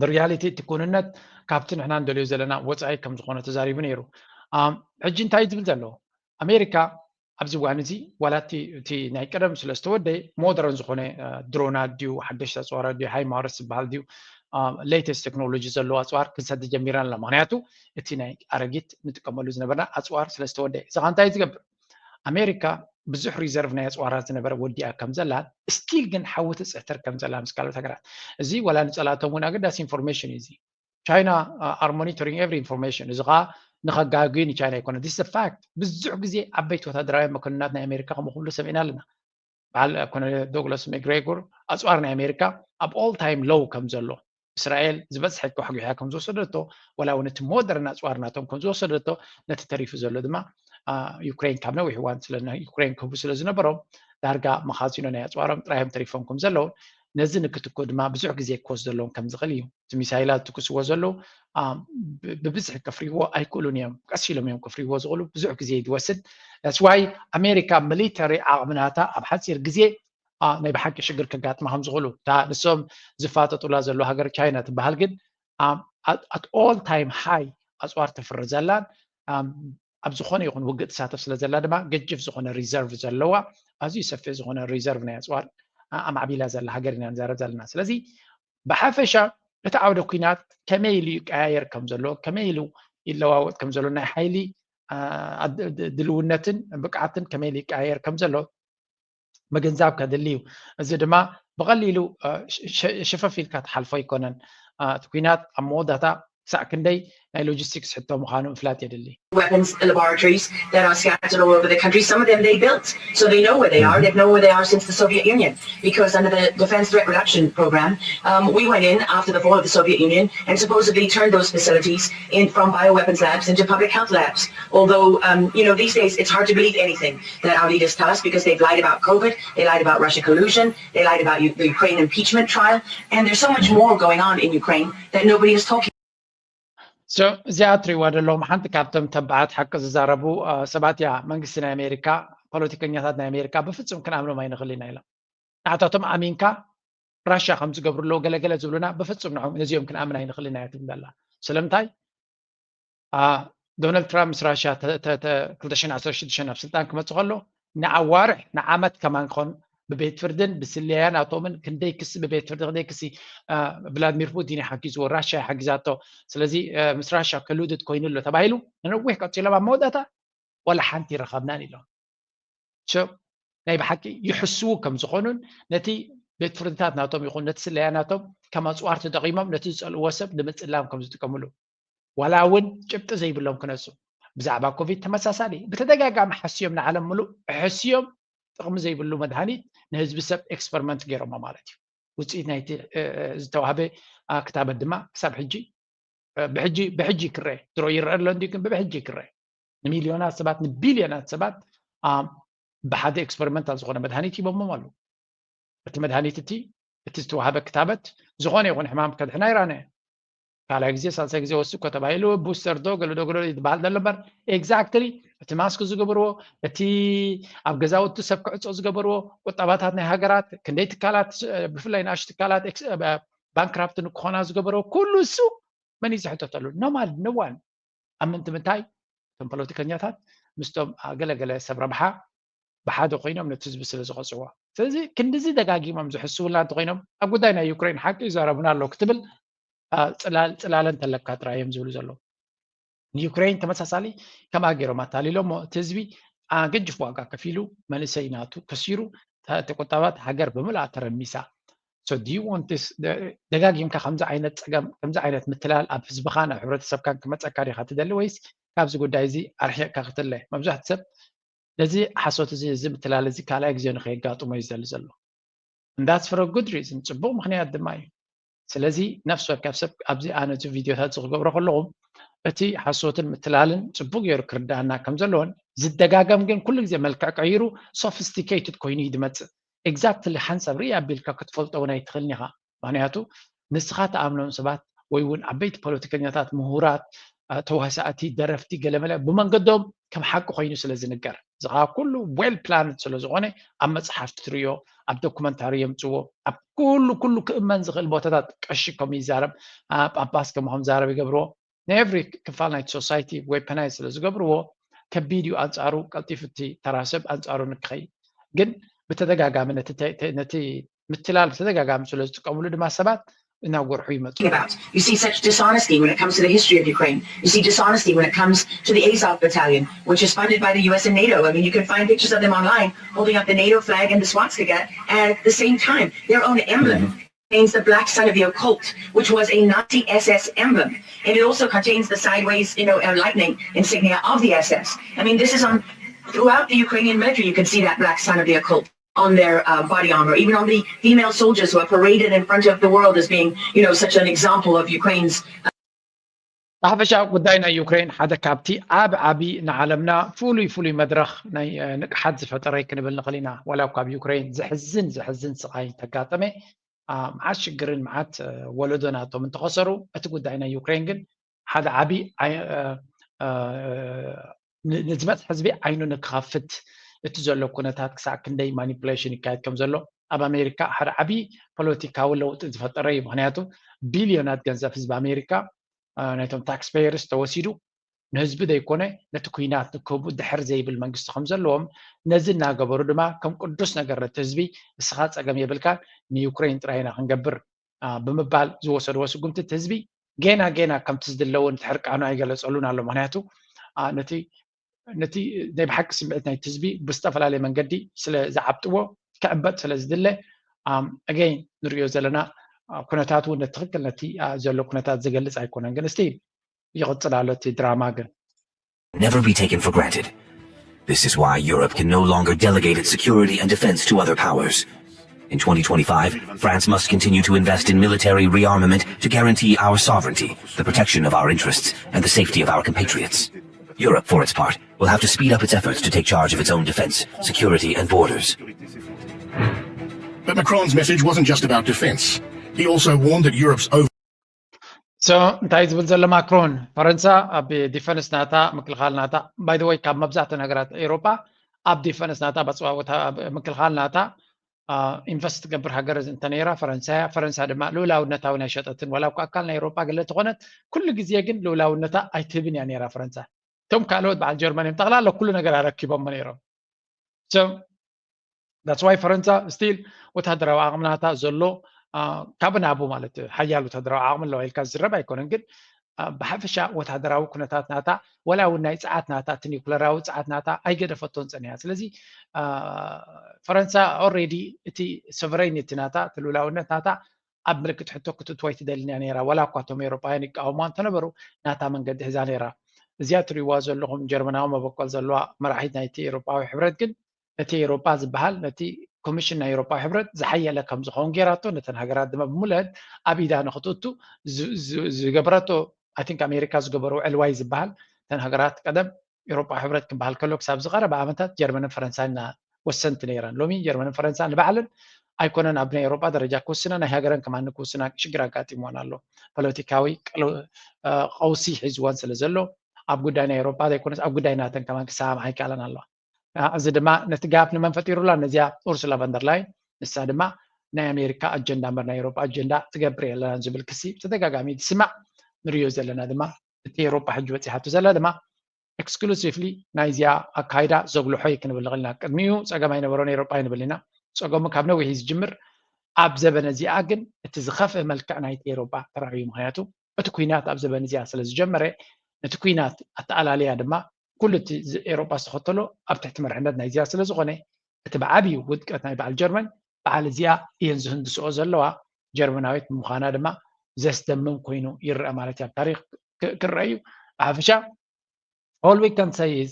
ብሪያሊቲ እቲ ኩንነት ካብቲ ንሕና ንደልዮ ዘለና ወፃኢ ከም ዝኾነ ተዛሪቡ ነይሩ። ሕጂ እንታይ ዝብል ዘሎ ኣሜሪካ ኣብዚ እዋን እዚ ዋላ እቲ ናይ ቀደም ስለ ዝተወደ ሞደርን ዝኾነ ድሮናት ድዩ ሓደሽቲ ኣፅዋራት ድዩ ሃይማርስ ዝበሃል ድዩ ሌተስት ቴክኖሎጂ ዘለዎ ኣፅዋር ክንሰድድ ጀሚረን ኣላ። ምክንያቱ እቲ ናይ ኣረጊት ንጥቀመሉ ዝነበርና ኣፅዋር ስለ ዝተወደ። እዚ ከዓ እንታይ ዝገብር ኣሜሪካ ብዙሕ ሪዘርቭ ናይ ኣፅዋራት ዝነበረ ወዲኣ ከም ዘላን ስቲል ግን ሓዊ ትፅሕትር ከም ዘላ ምስ ካልኦት ሃገራት እዚ ዋላ ንፀላእቶም እውን ኣገዳሲ ኢንፎርሜሽን እዩ። እዚ ቻይና ኣር ሞኒቶሪንግ ኤቭሪ ኢንፎርሜሽን። እዚ ከዓ ንኸጋግዩ ንቻይና ኣይኮነ this fact ብዙሕ ግዜ ዓበይቲ ወታደራውያን መኮንናት ናይ ኣሜሪካ ከምኡ ክብሉ ሰሚዕና ኣለና። በዓል ኮሎኔል ዶግላስ መግሬጎር ኣፅዋር ናይ ኣሜሪካ ኣብ all time low ከም ዘሎ እስራኤል ዝበዝሐ ከሕጒሓ ከም ዝወሰደቶ ዋላ እውን እቲ ሞደርን ኣፅዋር ናቶም ከም ዝወሰደቶ ነቲ ተሪፉ ዘሎ ድማ ዩክሬን ካብ ነዊሕ እዋን ስለ ዩክሬን ክህቡ ስለ ዝነበሮም ዳርጋ መኻዚኖ ናይ ኣፅዋሮም ጥራዮም ተሪፎም ከም ዘለውን ነዚ ንክትኩ ድማ ብዙሕ ግዜ ክወስደሎም ከም ዝኽእል እዩ እቲ ሚሳይላት ትኩስዎ ዘለዉ ብብዝሒ ከፍርይዎ ኣይክእሉን እዮም ቀስ ኢሎም እዮም ከፍርይዎ ዝኽእሉ ብዙሕ ግዜ ይወስድ that's why ኣሜሪካ ሚሊተሪ ዓቕምናታ ኣብ ሓፂር ግዜ ናይ ብሓቂ ሽግር ከጋጥማ ከም ዝኽእሉ እታ ንሶም ዝፋጠጡላ ዘሎ ሃገር ቻይና ትበሃል ግን at all time high ኣፅዋር ተፍሪ ዘላን ኣብ ዝኾነ ይኹን ውግእ ትሳተፍ ስለ ዘላ ድማ ገጅፍ ዝኾነ reserve ዘለዋ ኣዝዩ ሰፊሕ ዝኾነ reserve ናይ ኣፅዋር ኣማዕቢላ ዘላ ሃገር ኢና ንዛረብ ዘለና ስለዚ ብሓፈሻ እቲ ዓውደ ኲናት ከመይ ኢሉ ይቀያየር ከም ዘሎ ከመይ ኢሉ ይለዋወጥ ከም ዘሎ ናይ ሓይሊ ድልውነትን ብቅዓትን ከመይ ኢሉ ይቀያየር ከም ዘሎ ምግንዛብ ከድሊ እዩ እዚ ድማ ብቐሊሉ ሽፈፍ ኢልካ ትሓልፎ ኣይኮነን እቲ ኲናት ኣብ መወዳእታ ክሳዕ ክንደይ ናይ logistics ሕቶ ምዃኑ ምፍላጥ የድሊ weapons laboratories that are scattered all over the country. Some of them they built, so they know where they are. They've known where they are since the Soviet Union, because under the Defense Threat Reduction Program, um, we went in after the fall of the Soviet Union and supposedly turned those facilities in, from bioweapons labs into public health labs. Although, um, you know, these days it's hard to believe anything that our leaders tell us because they've lied about COVID, they lied about Russia collusion, they lied about U- the Ukraine impeachment trial, and there's so much more going on in Ukraine that nobody is talking. So እዚኣ ትሪእዋ ዘለኹም ሓንቲ ካብቶም ተባዓት ሓቂ ዝዛረቡ ሰባት እያ መንግስቲ ናይ ኣሜሪካ ፖለቲከኛታት ናይ ኣሜሪካ ብፍፁም ክንኣምኖም ኣይንኽእል ኢና ኢሎም ንዓታቶም ኣሚንካ ራሽያ ከም ዝገብሩ ኣለዉ ገለገለ ዝብሉና ብፍፁም ንዖም ነዚኦም ክንኣምን ኣይንኽእል ኢና እያ ትብል ዘላ ስለምንታይ ዶናልድ ትራምፕ ምስ ራሽያ ክልተ ሽሕን ዓሰርተ ሽዱሽተን ኣብ ስልጣን ክመፅእ ከሎ ንኣዋርሕ ንዓመት ከማን ክኾን ብቤት ፍርድን ብስለያ ናቶምን ክንደይ ክሲ ብቤት ፍርዲ ክንደይ ክሲ ቭላድሚር ፑቲን ይሓጊዝዎ ራሽያ ይሓጊዛቶ ስለዚ ምስ ራሽያ ክሉድድ ኮይኑ ኣሎ ተባሂሉ ንነዊሕ ቀፂሎም ኣብ መወዳእታ ወላ ሓንቲ ይረኸብናን ኢሎም ናይ ብሓቂ ይሕስዉ ከም ዝኾኑን ነቲ ቤት ፍርድታት ናቶም ይኹን ነቲ ስለያ ናቶም ከም ኣፅዋር ተጠቒሞም ነቲ ዝፀልእዎ ሰብ ንምፅላም ከም ዝጥቀምሉ ዋላ እውን ጭብጢ ዘይብሎም ክነሱ ብዛዕባ ኮቪድ ተመሳሳሊ ብተደጋጋሚ ሓስዮም ንዓለም ምሉእ ሕስዮም ጥቕሚ ዘይብሉ መድሃኒት ንህዝቢ ሰብ ኤክስፐሪመንት ገይሮሞ ማለት እዩ ውፅኢት ናይቲ ዝተዋህበ ክታበት ድማ ክሳብ ሕጂ ብሕጂ ብሕጂ ክረአ ድሮ ይረአ ኣሎ እንዲ ግን ብሕጂ ክረአ ንሚልዮናት ሰባት ንቢልዮናት ሰባት ብሓደ ኤክስፐሪመንታል ዝኾነ መድሃኒት ሂቦሞም ኣለዉ እቲ መድሃኒት እቲ እቲ ዝተዋሃበ ክታበት ዝኾነ ይኹን ሕማም ከድሕና ይራነ ካልኣይ ግዜ ሳልሳይ ግዜ ወስኮ ተባሂሉ ቡስተር ዶ ገለዶ ገለዶ ይትበሃል ዘሎ እምበር ኤግዛክትሊ እቲ ማስክ ዝገብርዎ እቲ ኣብ ገዛውቲ ሰብ ክዕፆ ዝገበርዎ ቁጠባታት ናይ ሃገራት ክንደይ ትካላት ብፍላይ ንኣሽ ትካላት ባንክራፕት ንክኾና ዝገበርዎ ኩሉ እሱ መን እዩ ዝሕተተሉ ኖማል ንዋን ኣብ ምንቲ ምንታይ እቶም ፖለቲከኛታት ምስቶም ገለገለ ሰብ ረብሓ ብሓደ ኮይኖም ነቲ ህዝቢ ስለ ዝቐፅዎ ስለዚ ክንድዚ ደጋጊሞም ዝሕስቡላ እንተኮይኖም ኣብ ጉዳይ ናይ ዩክሬን ሓቂ ይዛረቡና ኣሎ ክትብል ፅላለን ተለካ ጥራይ እዮም ዝብሉ ዘለዉ ንዩክሬን ተመሳሳሊ ከምኣ ገይሮም ኣታሊሎሞ እቲ ህዝቢ ገጅፍ ዋጋ ከፊሉ መንእሰይ ናቱ ከሲሩ ተቆጣባት ሃገር ብምልኣ ተረሚሳ ደጋጊምካ ከምዚ ዓይነት ፀገም ከምዚ ዓይነት ምትላል ኣብ ህዝብኻን ኣብ ሕብረተሰብካን ክመፀካ ዲካ ትደሊ ወይስ ካብዚ ጉዳይ እዚ ኣርሒቕካ ክትለ መብዛሕቲ ሰብ ነዚ ሓሶት እዚ እዚ ምትላል እዚ ካልኣይ ግዜ ንከየጋጥሞ እዩ ዝደሊ ዘሎ and that's for a good reason ፅቡቅ ምክንያት ድማ እዩ ስለዚ ነፍሲ ወከፍ ሰብ ኣብዚ ኣነ እዚ ቪድዮታት እዚ ክገብሮ ከለኹም እቲ ሓሶትን ምትላልን ፅቡቅ ገይሩ ክርዳኣና ከም ዘለዎን ዝደጋገም ግን ኩሉ ግዜ መልክዕ ቀይሩ sophisticated ኮይኑ እዩ ዝመፅእ exactly ሓንሳብ ርኢ ኣቢልካ ክትፈልጦ እውን ኣይትኽእልን ኢኻ ምክንያቱ ንስኻ ተኣምኖም ሰባት ወይ እውን ዓበይቲ ፖለቲከኛታት ምሁራት ተዋሳእቲ ደረፍቲ ገለመለ ብመንገዶም ከም ሓቂ ኮይኑ ስለ ዝንገር እዚ ከዓ ኩሉ well planned ስለ ዝኾነ ኣብ መፅሓፍቲ ትርእዮ ኣብ ዶኩመንታሪ የምፅዎ ኣብ ኩሉ ኩሉ ክእመን ዝኽእል ቦታታት ቀሺ ከም ይዛረብ ጳጳስ ከም ከም ዛረብ ይገብርዎ ንኤቭሪ ክፋል ናይቲ society weaponize ስለ ዝገብርዎ ከቢድ እዩ ኣንፃሩ ቀልጢፉ እቲ ተራ ሰብ ኣንፃሩ ንክኸይድ ግን ብተደጋጋሚ ነቲ ምትላል ብተደጋጋሚ ስለ ዝጥቀምሉ ድማ ሰባት እናጎርሑ ይመፁ about. You see such dishonesty when it comes to the history of Ukraine. You see dishonesty when it comes to the Azov battalion, which is funded by the U S and NATO. I mean, you can find pictures of them online holding up the NATO flag and the swastika at the same time, their own emblem. contains the black sun of the occult, which was a Nazi S S emblem. And it also contains the sideways, you know, uh, lightning insignia of the S S. I mean, this is on throughout the Ukrainian military. You can see that black sun of the occult on their uh, body armor, even on the female soldiers who are paraded in front of the world as being, you know, such an example of Ukraine's ብሓፈሻ ጉዳይ ናይ ዩክሬን ሓደ ካብቲ ኣብ ዓቢ ንዓለምና ፍሉይ ፍሉይ መድረኽ ናይ ንቅሓት ዝፈጠረ ክንብል ንኽእል ኢና። ዋላ እኳ ኣብ ዩክሬን ዘሕዝን ዘሕዝን ስቓይ እንተጋጠመ፣ መዓት ሽግርን መዓት ወለዶ ናቶም እንተኸሰሩ፣ እቲ ጉዳይ ናይ ዩክሬን ግን ሓደ ዓቢ ንዝመፅ ህዝቢ ዓይኑ ንክኸፍት፣ እቲ ዘሎ ኩነታት ክሳዕ ክንደይ ማኒፕሌሽን ይካየድ ከም ዘሎ ኣብ ኣሜሪካ ሓደ ዓቢ ፖለቲካዊ ለውጢ ዝፈጠረ እዩ። ምክንያቱ ቢልዮናት ገንዘብ ህዝቢ ኣሜሪካ ናይቶም ታክስፔየርስ ተወሲዱ ንህዝቢ ዘይኮነ ነቲ ኩናት ንክህቡ ድሕር ዘይብል መንግስቲ ከም ዘለዎም፣ ነዚ እናገበሩ ድማ ከም ቅዱስ ነገር ነቲ ህዝቢ እስኻ ፀገም የብልካን፣ ንዩክሬን ጥራይ ኢና ክንገብር ብምባል ዝወሰድዎ ስጉምቲ እቲ ህዝቢ ጌና ጌና ከምቲ ዝድለውን ሕርቃኑ ኣይገለፀሉን ኣሎ። ምክንያቱ ነቲ ነቲ ናይ ብሓቂ ስምዒት ናይቲ ህዝቢ ብዝተፈላለየ መንገዲ ስለ ዝዓብጥዎ ክዕበጥ ስለ ዝድለ ኣገይ ንሪኦ ዘለና ኩነታት እውን ትክክል ነቲ ዘሎ ኩነታት ዝገልፅ ኣይኮነን። ግን እስቲ ይቕፅል ኣሎ እቲ ድራማ ግን never be taken for granted. This is why Europe can no longer delegate its security and defense to other powers. In twenty twenty-five, France must continue to invest in military rearmament to guarantee our sovereignty, the protection of our interests, and the safety of our compatriots. Europe, for its part, will have to speed up its efforts to take charge of its own defense, security, and borders. But Macron's message wasn't just about defense. He also warned that Europe's over so እንታይ ዝብል ዘሎ ማክሮን ፈረንሳ ኣብ ዲፈንስ ናታ ምክልኻል ናታ by the way ካብ መብዛሕተን ሃገራት ኤሮጳ ኣብ ዲፈንስ ናታ ኣብ ኣፅዋውታ ምክልኻል ናታ ኢንቨስት ትገብር ሃገር እንተነይራ ፈረንሳ እያ። ፈረንሳ ድማ ልኡላውነታዊ ናይ ሸጠትን ዋላ እኳ ኣካል ናይ ኤሮጳ ገለ ተኾነት ኩሉ ግዜ ግን ልኡላውነታ ኣይትህብን እያ ነይራ ፈረንሳ። እቶም ካልኦት በዓል ጀርመን እዮም ጠቕላላ ኩሉ ነገር ኣረኪቦሞ ነይሮም። So that's why ፈረንሳ still ወታደራዊ ዓቕሚ ናታ ዘሎ ካብ ናቡ ማለት ሓያል ወታደራዊ ዓቕሚ ኣለዋ ኢልካ ዝዝረብ ኣይኮነን። ግን ብሓፈሻ ወታደራዊ ኩነታት ናታ ዋላ እውን ናይ ፀዓት ናታ እቲ ኒኩለራዊ ፀዓት ናታ ኣይገደፈቶን ፀኒሓ። ስለዚ ፈረንሳ already እቲ sovereignty ናታ እቲ ልኡላውነት ናታ ኣብ ምልክት ሕቶ ክትእትዎ ኣይትደልን እያ ነይራ። ዋላ እኳ እቶም ኤውሮጳውያን ይቃወምዋ እንተነበሩ ናታ መንገዲ ሒዛ ነይራ። እዚኣ ትሪእዋ ዘለኹም ጀርመናዊ መበቆል ዘለዋ መራሒት ናይቲ ኤውሮጳዊ ሕብረት ግን ነቲ ኤውሮጳ ዝበሃል ነቲ ኮሚሽን ናይ ኤውሮጳዊ ሕብረት ዝሓየለ ከም ዝኸውን ገይራቶ ነተን ሃገራት ድማ ብምልአን ኣብ ኢዳ ንክትእቱ ዝገበረቶ I think ኣሜሪካ ዝገበርዎ ዕልዋይ ዝበሃል እተን ሃገራት ቀደም ኤውሮጳዊ ሕብረት ክበሃል ከሎ ክሳብ ዝቐረበ ዓመታት ጀርመንን ፈረንሳይን ወሰንቲ ነይረን። ሎሚ ጀርመንን ፈረንሳን ንባዕለን ኣይኮነን ኣብ ናይ ኤውሮጳ ደረጃ ክውስና ናይ ሃገረን ከማን ክውስና ሽግር ኣጋጢምወን ኣሎ። ፖለቲካዊ ቀውሲ ሒዝወን ስለ ዘሎ ኣብ ጉዳይ ናይ ኤውሮጳ ዘይኮነስ ኣብ ጉዳይ ናተን ከማን ክሰማምዓ ኣይከኣለን ኣለዋ። እዚ ድማ ነቲ ጋፕ ንመን ፈጢሩላ? ነዚኣ ኡርሱላ ቫንደርላይን ንሳ ድማ ናይ ኣሜሪካ ኣጀንዳ እምበር ናይ ኤውሮጳ ኣጀንዳ ትገብር የለናን ዝብል ክሲ ብተደጋጋሚ ዝስማዕ ንሪኦ ዘለና ድማ እቲ ኤውሮጳ ሕጂ በፂሓቶ ዘላ ድማ exclusively ናይዚኣ ኣካይዳ ዘጉልሖ እዩ ክንብል ንኽእል ኢና። ቅድሚኡ ፀገም ኣይነበሮን ኤውሮጳ ኣይንብል ኢና። ፀገሙ ካብ ነዊሕ እዩ ዝጅምር። ኣብ ዘበነ እዚኣ ግን እቲ ዝኸፍእ መልክዕ ናይቲ ኤውሮጳ ተራእዩ። ምክንያቱ እቲ ኩናት ኣብ ዘበን እዚኣ ስለ ዝጀመረ ነቲ ኩናት ኣተኣላልያ ድማ ኩሉ እቲ ኤውሮጳ ዝተኸተሎ ኣብ ትሕቲ መርሕነት ናይዚኣ ስለ ዝኾነ እቲ ብዓብዩ ውድቀት ናይ በዓል ጀርመን በዓል እዚኣ እየን ዝህንድስኦ ዘለዋ። ጀርመናዊት ብምዃና ድማ ዘስደምም ኮይኑ ይረአ ማለት እዩ። ኣብ ታሪክ ክረአ እዩ። ብሓፈሻ all we can say is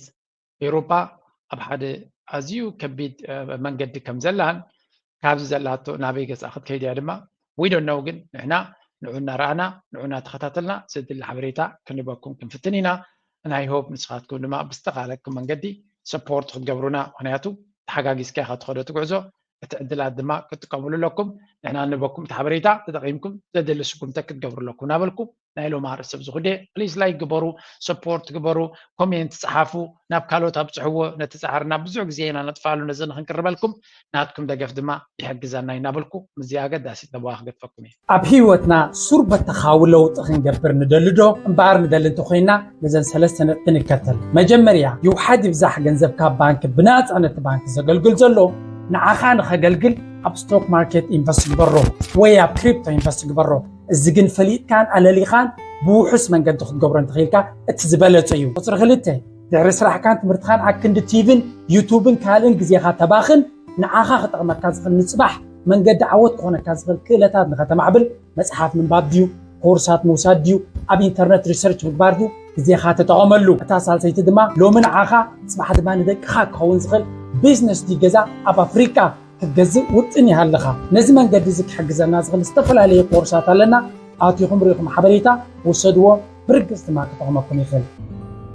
ኤውሮጳ ኣብ ሓደ ኣዝዩ ከቢድ መንገዲ ከም ዘላን ካብዚ ዘላቶ ናበይ ገፃ ክትከይድ እያ ድማ we don't know። ግን ንሕና ንዑ እናረኣና ንዑ እናተኸታተልና ዘድሊ ሓበሬታ ክንበኩም ክንፍትን ኢና። ናይ ሆፕ ንስኻትኩም ድማ ብዝተኻለኩም መንገዲ ሰፖርት ክትገብሩና ምክንያቱ ተሓጋጊዝካ ኢኻ ትኸዶ ትጉዕዞ እቲ ዕድላት ድማ ክትጥቀምሉ ኣለኩም። ንሕና ንበኩም እቲ ሓበሬታ ተጠቒምኩም ዘድሊ ስጉምተ ክትገብሩ ኣለኩም እናበልኩም ናይ ሎም ኣርእስብ ዝኹዴ ፕሊስ ላይክ ግበሩ፣ ሰፖርት ግበሩ፣ ኮሜንት ፀሓፉ፣ ናብ ካልኦት ኣብፅሕዎ። ነቲ ፃዕርና ብዙሕ ግዜ ኢና ነጥፋሉ ነዚ ንክንቅርበልኩም ናትኩም ደገፍ ድማ ይሕግዘና እናበልኩ ምዚ ኣገዳሲት ነቦኣ ክገድፈኩም እየ። ኣብ ህይወትና ሱር በተኻዊ ለውጢ ክንገብር ንደሊ ዶ? እምበኣር ንደሊ እንተኮይና ነዘን ሰለስተ ነጥቢ ንከተል። መጀመርያ ይውሓድ ይብዛሕ ገንዘብካ ባንክ ብናፃ ነቲ ባንክ ዘገልግል ዘሎ ንዓኻ ንኸገልግል ኣብ ስቶክ ማርኬት ኢንቨስት ግበሮ ወይ ኣብ ክሪፕቶ ኢንቨስት ግበሮ። እዚ ግን ፈሊጥካን ኣለሊኻን ብውሑስ መንገዲ ክትገብሮ እንተኽኢልካ እቲ ዝበለጸ እዩ። ቁፅሪ ክልተ ድሕሪ ስራሕካን ትምህርትኻን ኣክንዲ ቲቪን ዩቱብን ካልእን ግዜኻ ተባኽን ንዓኻ ክጠቕመካ ዝኽእል ንፅባሕ መንገዲ ዓወት ክኾነካ ዝኽእል ክእለታት ንኸተማዕብል መጽሓፍ ምንባብ ድዩ፣ ኮርሳት ምውሳድ ድዩ፣ ኣብ ኢንተርነት ሪሰርች ምግባር ድዩ፣ ግዜኻ ተጠቐመሉ። እታ ሳልሰይቲ ድማ ሎሚ ንዓኻ ጽባሕ ድማ ንደቅኻ ክኸውን ዝኽእል ቢዝነስ ድዩ ገዛ ኣብ ኣፍሪቃ ክትገዝእ ውጥን ይሃለኻ። ነዚ መንገዲ እዚ ክሕግዘና ዝኽእል ዝተፈላለየ ኮርሳት ኣለና። ኣቲኹም ርኢኹም ሓበሬታ ውሰድዎ፣ ብርግጽ ድማ ክጠቕመኩም ይኽእል።